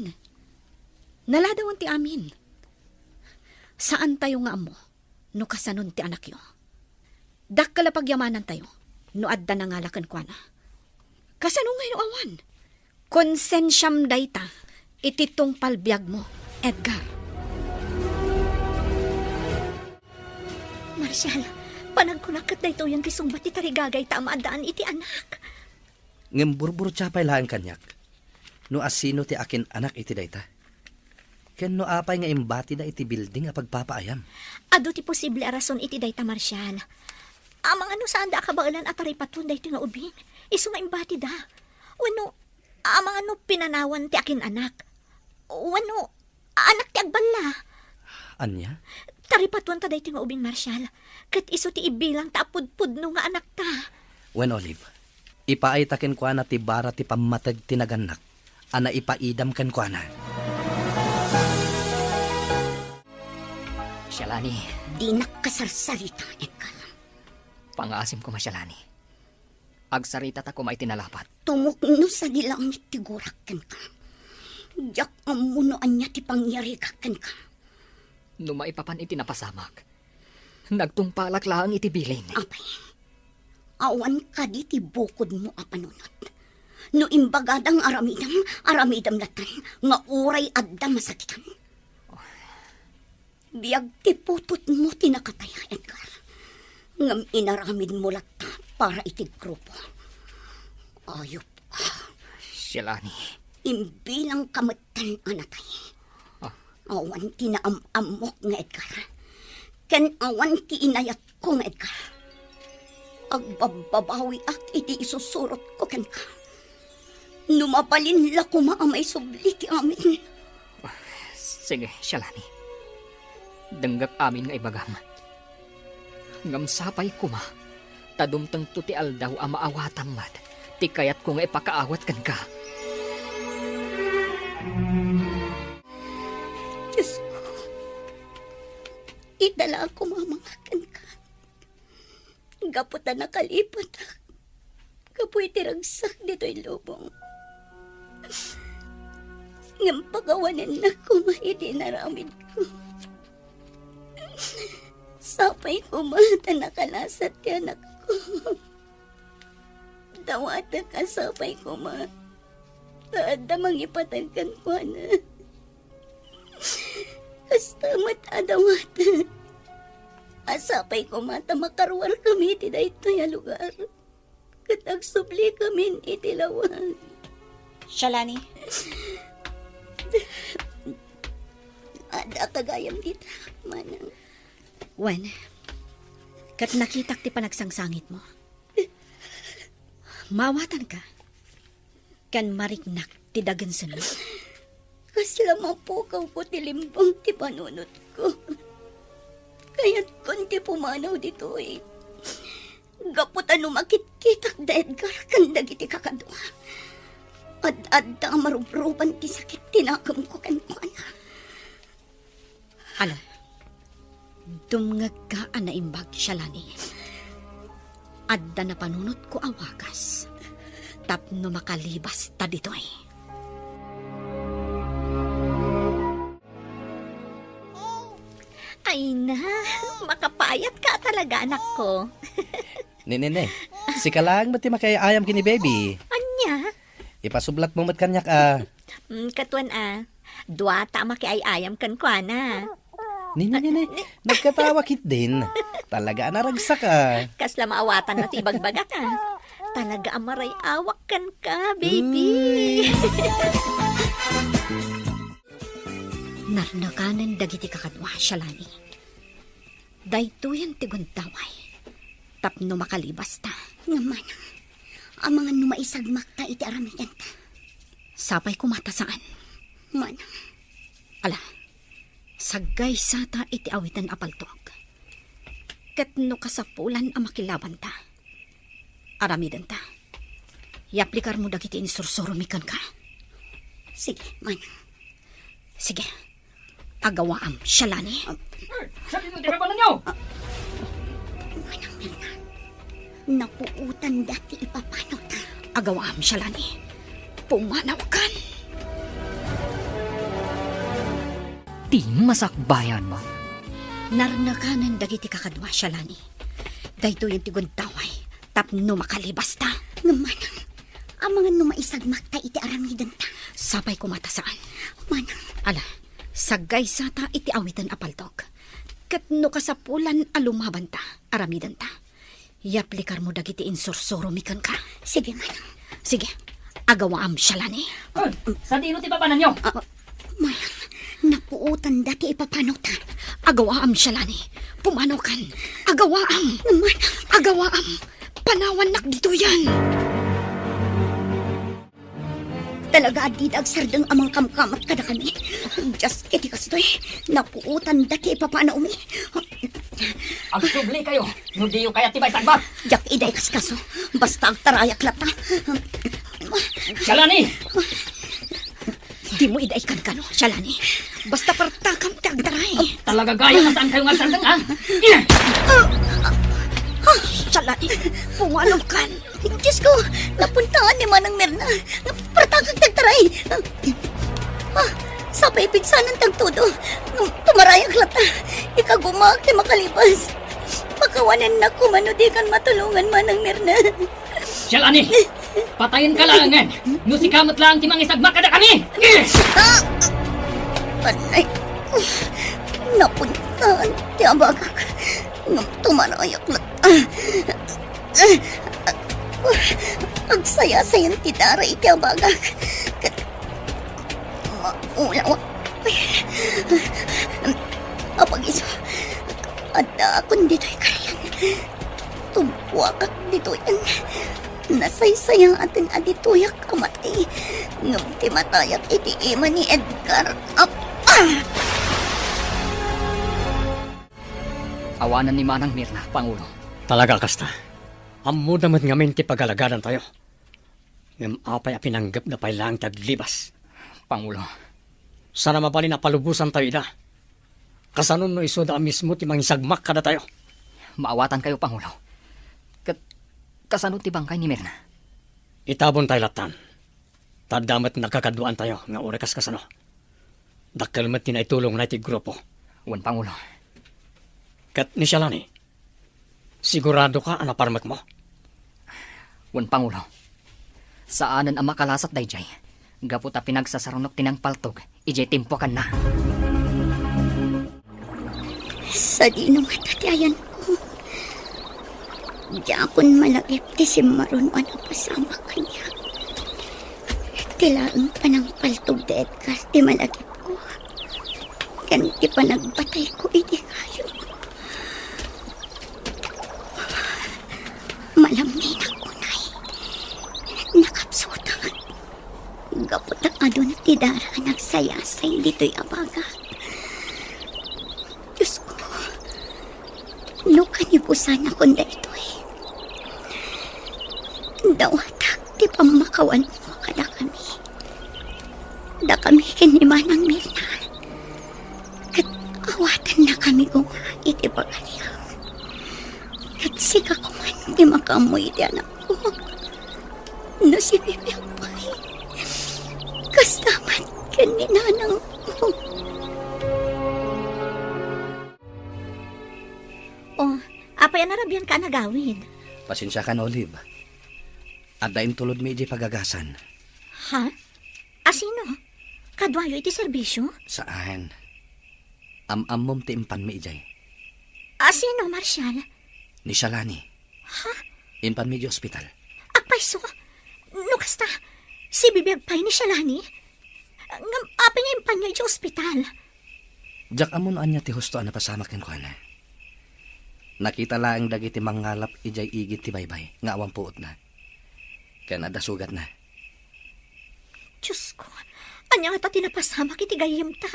Naladawen ti amin. Saantayo nga ammo no kasanon ti anakyo. Dakkel a pagyamanantayo no adda nangala kenkuana. Kasano ngay no awan? Konsensiam dayta iti tungpal biagmo, Edgar. Marshal, panagkunak ket daytoyen ti sungbat ti tarigagayta a maaddaan iti anak. Ngem burburtia pay laeng kaniak no asino ti akin-anak iti dayta. Ken no apay nga imbatida iti bilding a pagpapaayam? Adu ti posible a rason iti dayta, Marshal. Amangan no saanda a kabaelan a taripaton daytoy nga ubing, isu nga imbatida. Wenno, amangan no pinanawan ti akin-anak. Wenno, anak ti agballa. Ania? Taripatuanta daytoy nga ubing, Marshal, ket isu ti ibilangta a pudpudno nga anakta. Wen, Olive, ipaayta kenkuana ti bara ti pammateg ti nagannak a naipaidam kenkuana. Shalani. Dinak kasarsarita, Edgar. Pangaasim koma, Shalani. Agsaritata koma iti nalapat. Tumukno sadi langit ti gurak kenka. Diak ammo no ania ti pangyarigak kenka. No maipapan iti napasamak, nagtungpalak laeng iti bilin. Apay, awan kadi ti bukodmo a panunot? No imbagada nga aramidem, aramidem latta nga uray adda masakitan. Biag ti putotmo ti nakataya, Edgar. Ngem inaramidmo latta para iti grupo. Ayupka. Shalani. Imbilangka metten a natay. Ah. Awan ti naam-ammok nga Edgar. Ken awan ti inayatko nga Edgar. Agbabbabawiak iti isusurotko kenka. No mabalin la koma a maisubli ti amin. Sige, Shalani. Denggek amin nga ibagam. Ngem sapay koma ta dumtengto ti aldaw a maawatam met ti kayatko nga ipakaawat kenka. Diosko, Ita la a kumamangak kenka. Gapu ta nakalipatak gapu iti ragsak ditoy lubong. Ngem pakawanennak koma iti inaramidko. Sapay koma ta nakalasat ti anakko. Dawatek a sapay koma ta adda mangipateg kenkuana. Kasta met a dawatek a sapay koma ta makaruarkami iti daytoy a lugar ket agsubli kamin iti lawag. Shalani. Adda gayam dita, manang. Wen, ket nakitak ti panagsangsangitmo. Maawatanka, ken mariknak ti dagensenmo. Kasla mapukawko ti limbang ti panunotko. Kayatkon ti pumanaw ditoy. Gapu ta no makitkitak da Edgar ken dagiti kakadua, ad-adda a marubruban ti sakit ti nakemko kenkuana. Ala, dumngegka a naimbag, Shalani. Adda napanunotko a wagas tapno makalibasta ditoy. Ay na, makapayatka talaga, anakko. Ni, ni, ni. Sika laeng met ti makiay-ayam ken ni baby. Ania? Ipasublatmo met kaniak a. Mm, katuan a. Dua ta makiay-ayam kenkuana. Ni, ni, ni, ni. Nagkatawa ketdin. Talaga a naragsak a. Kasla maawatanna ti ibagbagak a. Talaga a maray-awak kenka, baby. Uy. Narnakanen dagiti kakadua, Shalani. Daytoyen ti gundaway tapno makalibasta. Ngem manang, amangan no maisagmakta iti aramidenta. Sapay koma ta saan. Manang. Ala, saggaysata iti awiten a paltog. Ket no kasapulan a makilabanta, aramidenta. Yaplikarmo dagiti insursuromi kenka. Sige, manang. Sige. Agawaam, Shalani. Ah. Eh, sadino ti kabananyo? Ah. Manang Mirna, napuotanda ti ipapanawta. Agawaam, Shalani. Pumanawkan. Ti masakbayan mo. Narnakanen dagiti kakadua, Shalani. Daytoyen ti gundaway tapno makalibasta. Ngem manang, amangan no maisagmakta iti aramidenta. Sapay koma ta saan. Manang. Ala, saggaysata iti awiten a paltog. Ket no kasapulan a lumabanta, aramidenta. Yaplikarmo dagiti insursuromi kenka. Sige, manang. Sige. Agawaam, Shalani. Eh, sadino ti papananyo? Ah, manang, napuotanda ti ipapanawta. Agawaam, Shalani. Pumanawkan. Agawaam. Manang. Agawaam. Panawannak ditoyen. Talaga a dida agsardeng a mangkamkamat kadakami. Dios iti kastoy, napuotanda ti ipapanawmi. Agsubli kayo, no diyo kayat ti maisagmak. Diak ida ikaskaso, basta agtarayak latta. Shalani! Dimo ida ikankano, Shalani. Basta partakam ti agtaray. Talaga gayo nga saan kayo nga agsardeng, ha? Ah, Shalani, pumanawkan. Dios ko, napuntaan ni Manang Mirna. Partakak ti agtaray. Ah, sapay pigsanan ti agtudo. Tumarayak latta. Ikagumaak ti makalibas. Pakawanennak koma no dikan matulongan, Manang Mirna. Shalani! Patayenka laengen no sika met laeng ti mangisagmak kadakami! Ah! Anay, napuntaan ti abagak. Ngem tumarayak latta. Agsayasayan ti dara iti abagak. Ket maulawak. Apag-isu, addaakon ditoy karian. Tumpuakak ditoyen. Nasaysayaaten a ditoyak a matay. Ngem ti matayak iti ima ni Edgar. Apa! Awanan ni Manang Mirna, Pangulo. Talaga kasta. Ammona met ngamin ti pagalaganantayo. Ngem apay a pinanggepna pay laeng ti aglibas? Pangulo, saan a mabalin a palubosantayo ida. Kasano no isuda a mismo ti mangisagmak kadatayo? Maawatankayo, Pangulo. Ket kasano ti bangkay ni Mirna? Itabontayo lattan. Ta adda met nagkakaduaantayo nga uray kas kasano. Dakkel met ti naitulongna iti grupo. Wen, Pangulo. Ket ni Shalani, siguradoka a naparmekmo? Wen, Pangulo. Saanen a makalasat daydiay, gapu ta pinagsasarunok ti nangpaltog idiay timpo a kanna. Sadino ngata ti ayanko? Diakon malagip ti simmaruno a napasamak kaniak. Ti laeng panangpaltog da Edgar ti malagipko ken ti panagbatayko iti kayo. Malamninak unay. Nakapsutak. Gapu ta aduna ti dara a nagsayasay ditoy a bagak. Diosko, no kanibusanakon daytoy, dawatak ti pammakawanmo kadakami. Dakami ken ni Manang Mirna, ket awatennakami koma iti pagariam. Ket sika koma ti makaammo iti anakko. No sibibiag pay, kasta met ken ni nanangko. Oh, apay a narabianka a nagawid? Pasensiakan, Olive. Adda intulodmi idiay pagagasan. Ha? Asino? Kaduayo iti serbisio? Saan. Am-ammom ti impanmi idiay. Asino, Marshall? Ni Shalani. Ha? Impanmi idiay ospital. Agpayso? No kasta, sibibiag pay ni Shalani? Ngem apay nga impanyo idiay ospital? Diak ammo no ania ti husto a napasamak kenkuana. Nakita laeng dagiti mangngalap idiay igid ti baybay nga awan puotna. Ken adda sugatna. Diosko, ania ngata ti napasamak iti gayyemta?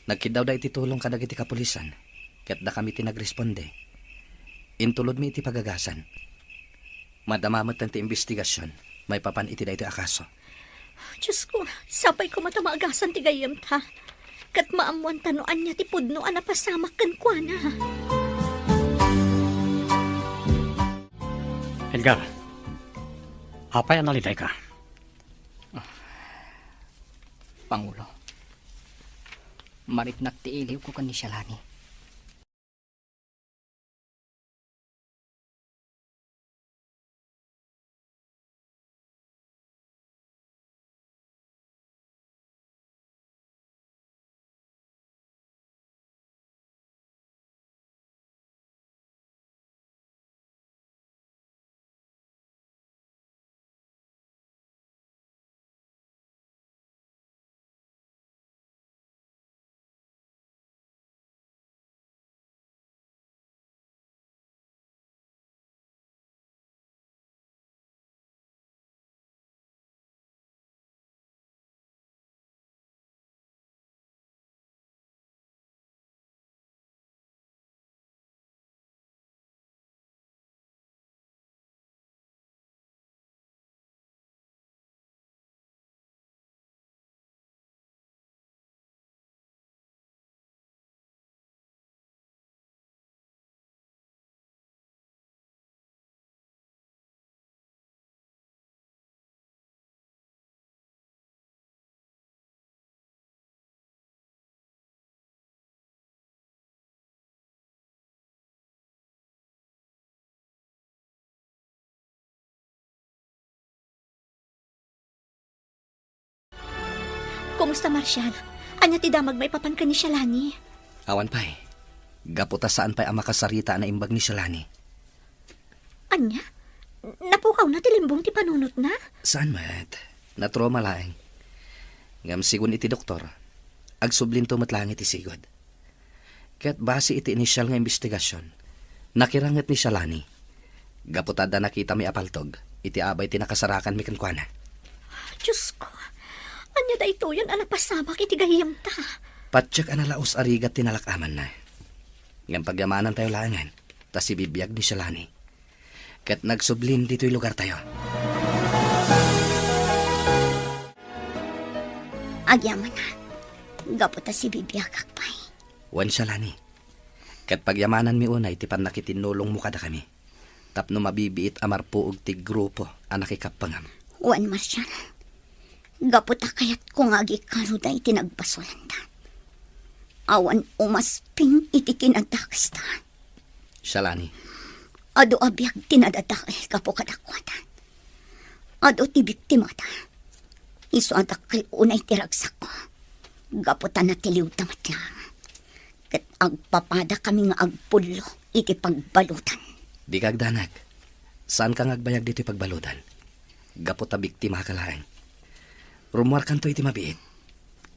Nagkiddawda iti tulong kadagiti kapulisan, ket dakami ti nagresponde. Intulodmi iti pagagasan. Madama metten ti imbestigasion maipapan iti daytoy a kaso. Diosko, sapay koma ta maagasan ti gayyemta, ket maammoanta no ania ti pudno a napasamak kenkuana. Edgar, apay a nalidayka? Pangulo, mariknak ti iliwko ken ni Shalani. Kumusta, Marshall? Ania ti damag maipapan ken ni Shalani? Awan pay. Gapu ta saan pay a makasarita a naimbag ni Shalani. Ania? Napukawna ti limbong ti panunotna? Saan met. Natrauma laeng. Ngem sigun iti doktor, agsublinto met laeng iti sigud. Ket base iti inisial nga imbestigasion, nakiranget ni Shalani. Gapu ta adda nakitami a paltog iti abay ti nakasarakanmi kenkuana. Diosko, ania daytoyen a napasamak iti gayyemta? Patiek a nalaus a rigat ti nalak-amanna. Ngem pagyamanantayo laengen ta sibibiag ni Shalani. Ket nagsublin ditoy lugartayo. Agyamanak, gapu ta sibibiagak pay. Wen, Shalani, ket pagyamananmi unay ti pannakitinnulongmo kadakami tapno mabibiit a marpuog ti grupo a nakikappengam. Wen, Marshal, gapu ta kayatko nga agikaruda iti nagbasolanda. Awan umasping iti kinadakesta. Shalani. Adu a biag ti nadadael gapu kadakuada. Adu ti biktimada. Isu a dakkel unay ti ragsakko. Gapu ta natiliwda met laeng. Ket agpapadakami nga agpullo iti pagbaludan. Dika agdanag. Saanka nga agbayag ditoy pagbaludan. Gapu ta biktimaka laeng. Rummuarkanto iti mabiit.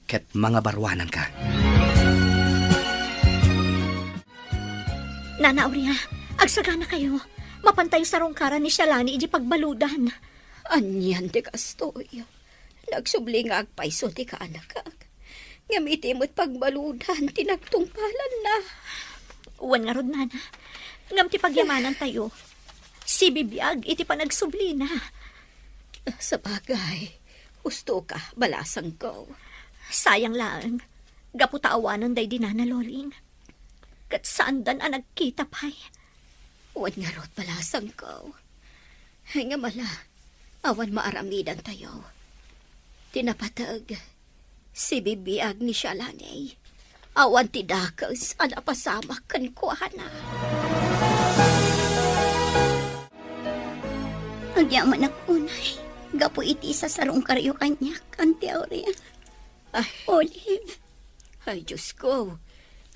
Ket mangabaruananka. Nana Aurea, agsaganakayo. Mapantayo sarungkaran ni Shalani iti pagbaludan. Anian ti kastoy? Nagsubli nga agpayso ti kaanakak. Ngem iti met pagbaludan ti nagtungpalanna. Wen ngarud, nana. Ngem ti pagyamanantayo, sibibiag iti panagsublina. Sabagay, husto ka, balasangko. Sayang laeng, gapu ta awanen daydi nana Loling. Ket saandan a nagkita pay. Wen ngarud, balasangko. Ngem ala, awan maaramidantayo. Ti napateg, sibibiag ni Shalani. Awan ti dakes a napasamak kenkuana. Agyamanak unay, gapu iti isasarungkaryo kaniak, Auntie Aurea. Ay. Olive. Ay, Diyos ko.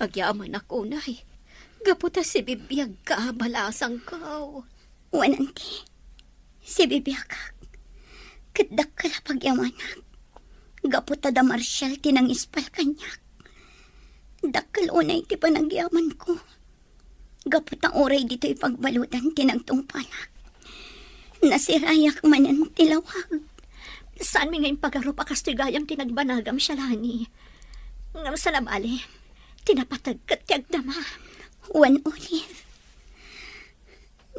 Agyamanak unay. Gapu ta sibibiagka, balasangko. Wen, Auntie. Sibibiagak. Ket dakkel a pagyamanak. Gapu ta da Marshal ti nangispal kaniak. Dakkel unay ti panagyamanko. Gapu ta uray ditoy pagbaludan ti nagtungpalak. Nasirayak manen ti lawag. Saanmi nga impagarup a kastoy gayam ti nagbanagam, Shalani. Ngem saan a bale, ti napateg ket ti agdama. Wen, Olive.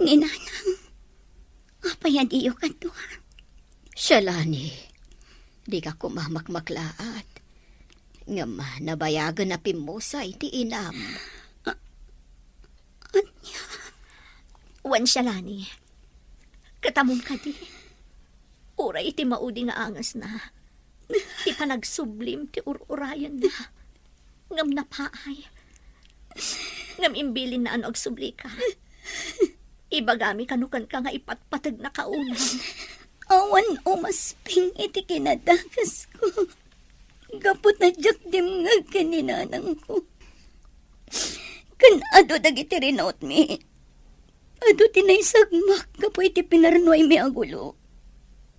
Ni nanang, apay a diyo kadua? Shalani, dika koma makmaklaat. Ngem nabayagen a pimmusay ti inam. A-, ania? Wen, Shalani, ket ammom kadi, uray iti maudi nga angesna, ti panagsublim ti ur-urayenna. Ngem napaay. Ngem imbilinna a no agsublika, ibagami kano kenka nga ipatpategnaka unay. Awan umasping iti kinadakesko. Gapu ta diak dimngeg ken ni nanangko. Ken adu dagiti rinautmi. Adu ti naisagmak gapu iti pinarnuaymi a gulo.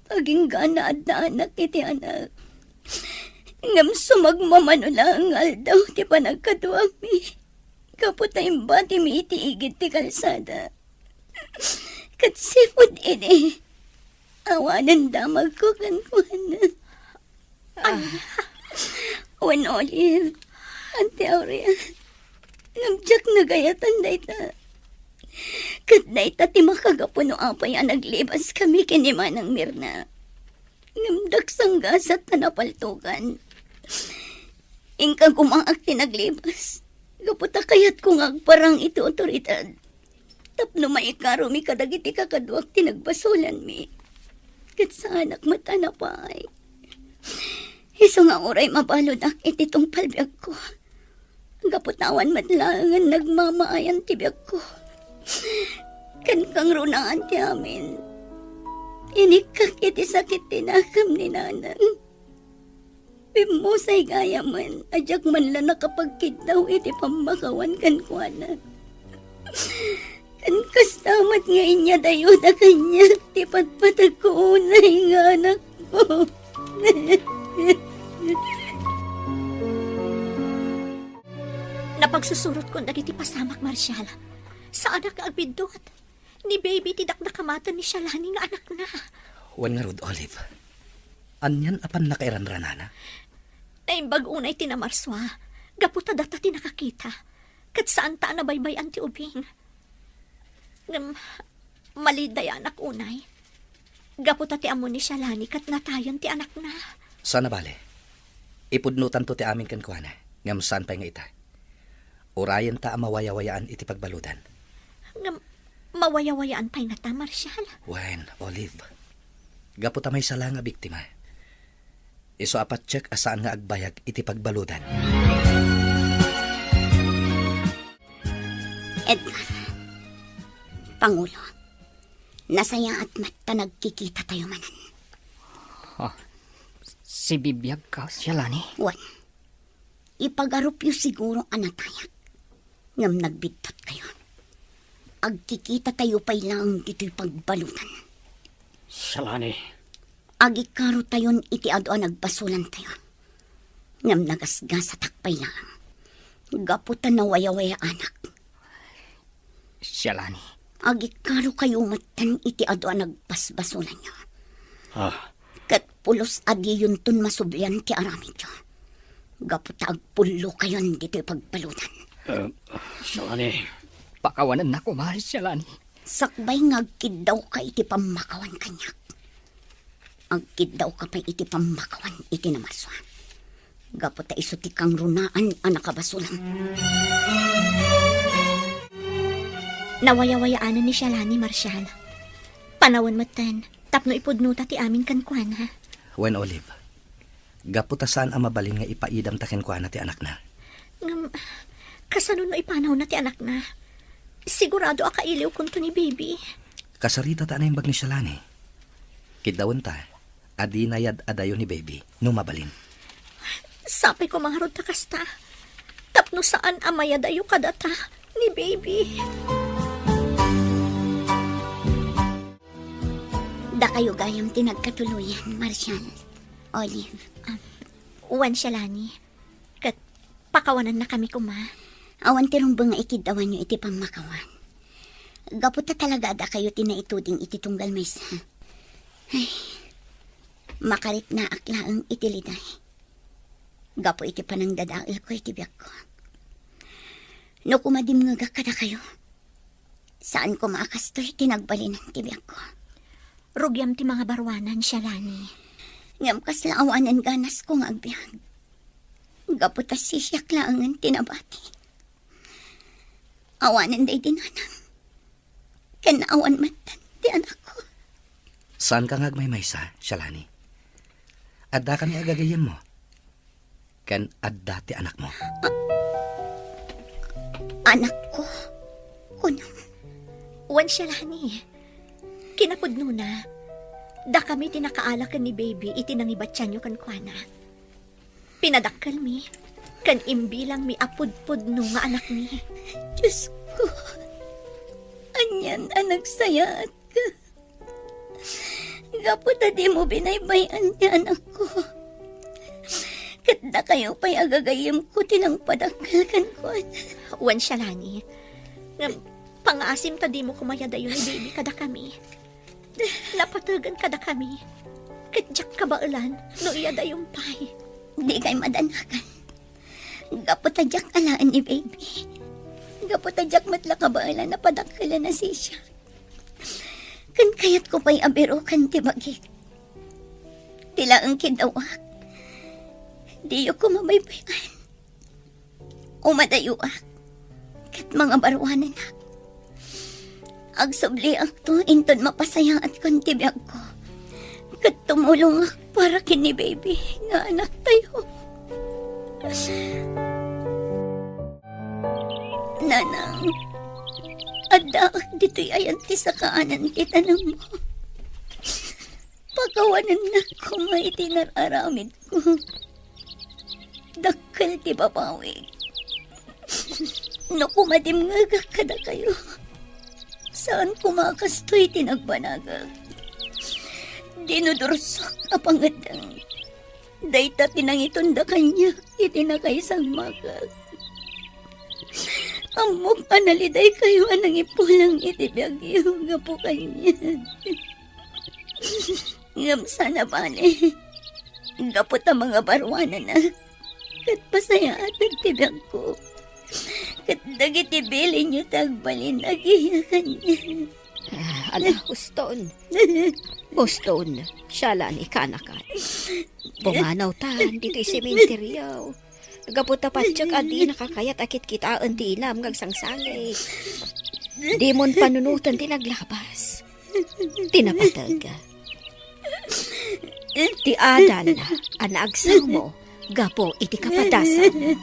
Agingga naaddaanak iti anak. Ngem sumagmamano laeng nga aldaw ti panagkaduami. Gapu ta imbatimi iti igid ti kalsada. Ket sipud idi, awanen damagko kenkuana. Ah. Wen, Olive, Auntie Aurea, ngem diak nagayatan dayta. Ket dayta ti makagapu no apay a naglibaskami ken ni Manang Mirna. Ngem daksanggasat ta napaltogan. Inka koma ti naglibas. Gapu ta kayatko nga agparang iti awtoridad. Tapno maikarumi kadagiti kakaduak ti nagbasolanmi. Ket saanak met a napaay. Isu nga uray mabaludak iti tungpal biagko. Gapu ta awan met laengen nagmamaayan ti biagko. Ken kangrunaan ti amin. Inikkak iti sakit ti nakam ni nanang. Pimmusay gayamen a diak man la nakapagkiddaw iti pammakawan kenkuana. Ken kasta met nga inyadayoda kaniak ti patpategko unay nga anakko. Napagsusurotkon dagiti pasamak, Marshal. Saanak nga agbiddut. Ni Baby ti dakdakamaten ni Shalani nga anakna. Wen ngarud, Olive. Anian a pannakairanranana? Naimbag unay ti namarsua, gapu ta data ti nakakita. Ket saanta a nabaybay-an ti ubing. Ngem, malidayanak unay. Gapu ta ti ammo ni Shalani ket natayen ti anakna. Saan a bale. Ipudnotanto ti amin kenkuana, ngem saan pay nga ita. Urayenta a mawayawayaan iti pagbaludan. Ngem mawayawayaan pay ngata, Marshal? Wen, Olive. Gapu ta maysa la nga biktima. Isu a patiek a saan nga agbayag iti pagbaludan. Edgar, Pangulo, nasayaat met ta nagkikitatayo manen. Ah, sibibiagka, Sialani? Wen, ipagarupyo siguro a natayak. Ngem nagbiddutkayo. Agkikitatayo pay laeng ditoy pagbaludan. Sialani. Agikarotayon iti adu a nagbasolantayo. Ngem nagasgasatak pay laeng. Gapu ta nawayawayaanak. Sialani. Agikarokayo metten iti adu a nagbasbasolanyo. Ah. Ket pulos a diyonton masublian ti aramidyo. Gapu ta agpullokayon ditoy pagbaludan. Eh, Sialani. Pakawanennak koma, Sialani. Sakbay nga agkiddawka iti pammakawan kaniak, agkiddawka pay iti pammakawan iti namarsua. Gapu ta isu ti kangrunaan a nakabasolam. Nawayawayaanen ni Sialani, Marshal. Panawen metten tapno ipudnota ti amin kenkuana. Wen, Olive, gapu ta saan a mabalin nga ipaidamta kenkuana ti anakna. Ngem, kasano no ipanawna ti anakna? Sigurado a kailiwkonto ni Baby. Kasarita ta a naimbag ni Sialani. Kiddawenta a dina yad-adayo ni Baby no mabalin. Sapay koma ngarud ta kasta, tapno saan a mayadayo kadata ni Baby. Dakayo gayam ti nagkatuloyan, Marshal, Olive. Um, wen, Sialani. Ket pakawanennakami koma. Awan ti rumbeng nga ikiddawanyo iti pammakawan. Gapu ta talaga a dakayo ti naituding iti tunggal maysa. Ay, makariknaak laeng iti liday. Gapu iti panangdadaelko iti biagko. No kumadimngegak kadakayo, saan koma a kastoy ti nagbalinan ti biagko. Rugiam ti mangabaruanan, Sialani. Ngem kasla awanen ganasko nga agbiag. Gapu ta sisiak laengen ti nabati. Awanen daydi nanang. Ken awan met ti anakko. Saanka nga agmaymaysa, Sialani. Addakami a gagayyemmo. Ken adda ti anakmo. A-, anakko? Kunam? Wen, Sialani. Kinapudnona, dakami ti nakaala ken ni Baby iti nangibatianyo kenkuana. Pinadakkelmi, ken imbilangmi a pudpudno nga anakmi. Diosko, anian a nagsayaatka. Gapu ta dimo binaybay-an ti anakko. Ket dakayo pay a gagayyemko ti nangpadakkel kenkuana. Wen, Sialani. Ngem, pangaasim ta dimo koma iyadayo ni Baby kadakami. Napategen kadakami. Ket diak kabaelan no iyadayom pay. Dikay madanagan. Gapu ta diak alaen ni Baby. Gapu ta diak met la kabaelan a padakkelen a sisiak. Ken kayatko pay a biroken ti bagik. Ti laeng kiddawak, diyo koma baybay-an. Umadayoak ket mangabaruanenak. Agsubliakto inton mapasayaatko ti biagko ket tumulongak para ken ni Baby nga anaktayo. Nanang, addaak ditoy ayan ti sakaanan ti tanemmo. Pakawanennak koma iti nar-aramidko. Dakkel ti babawik. No kumadimngegak kadakayo, saan koma a kastoy ti nagbanagak. Dinudursok a pangeddeng. Dayta ti nangitunda kaniak iti nakaisagmakak. Ammok a nalidaykayo a nangipulang iti biagyo gapu kaniak. Ngem saan a bale, gapu ta mangabaruananak, ket pasayaatek ti biagko. Ket dagiti bilinyo ti agbalin agiya kaniak. Ah, ala, uston. Uston, Sialani, kaanakan. Punganawtan ditoy sementeryo. Gapu ta patiek a dinaka kayat a kitkitaen ti inam nga agsangsangit. Dimon panunoten ti naglabas. Ti napateg. Ti adal a naagsaw mo gapu iti kapadasam.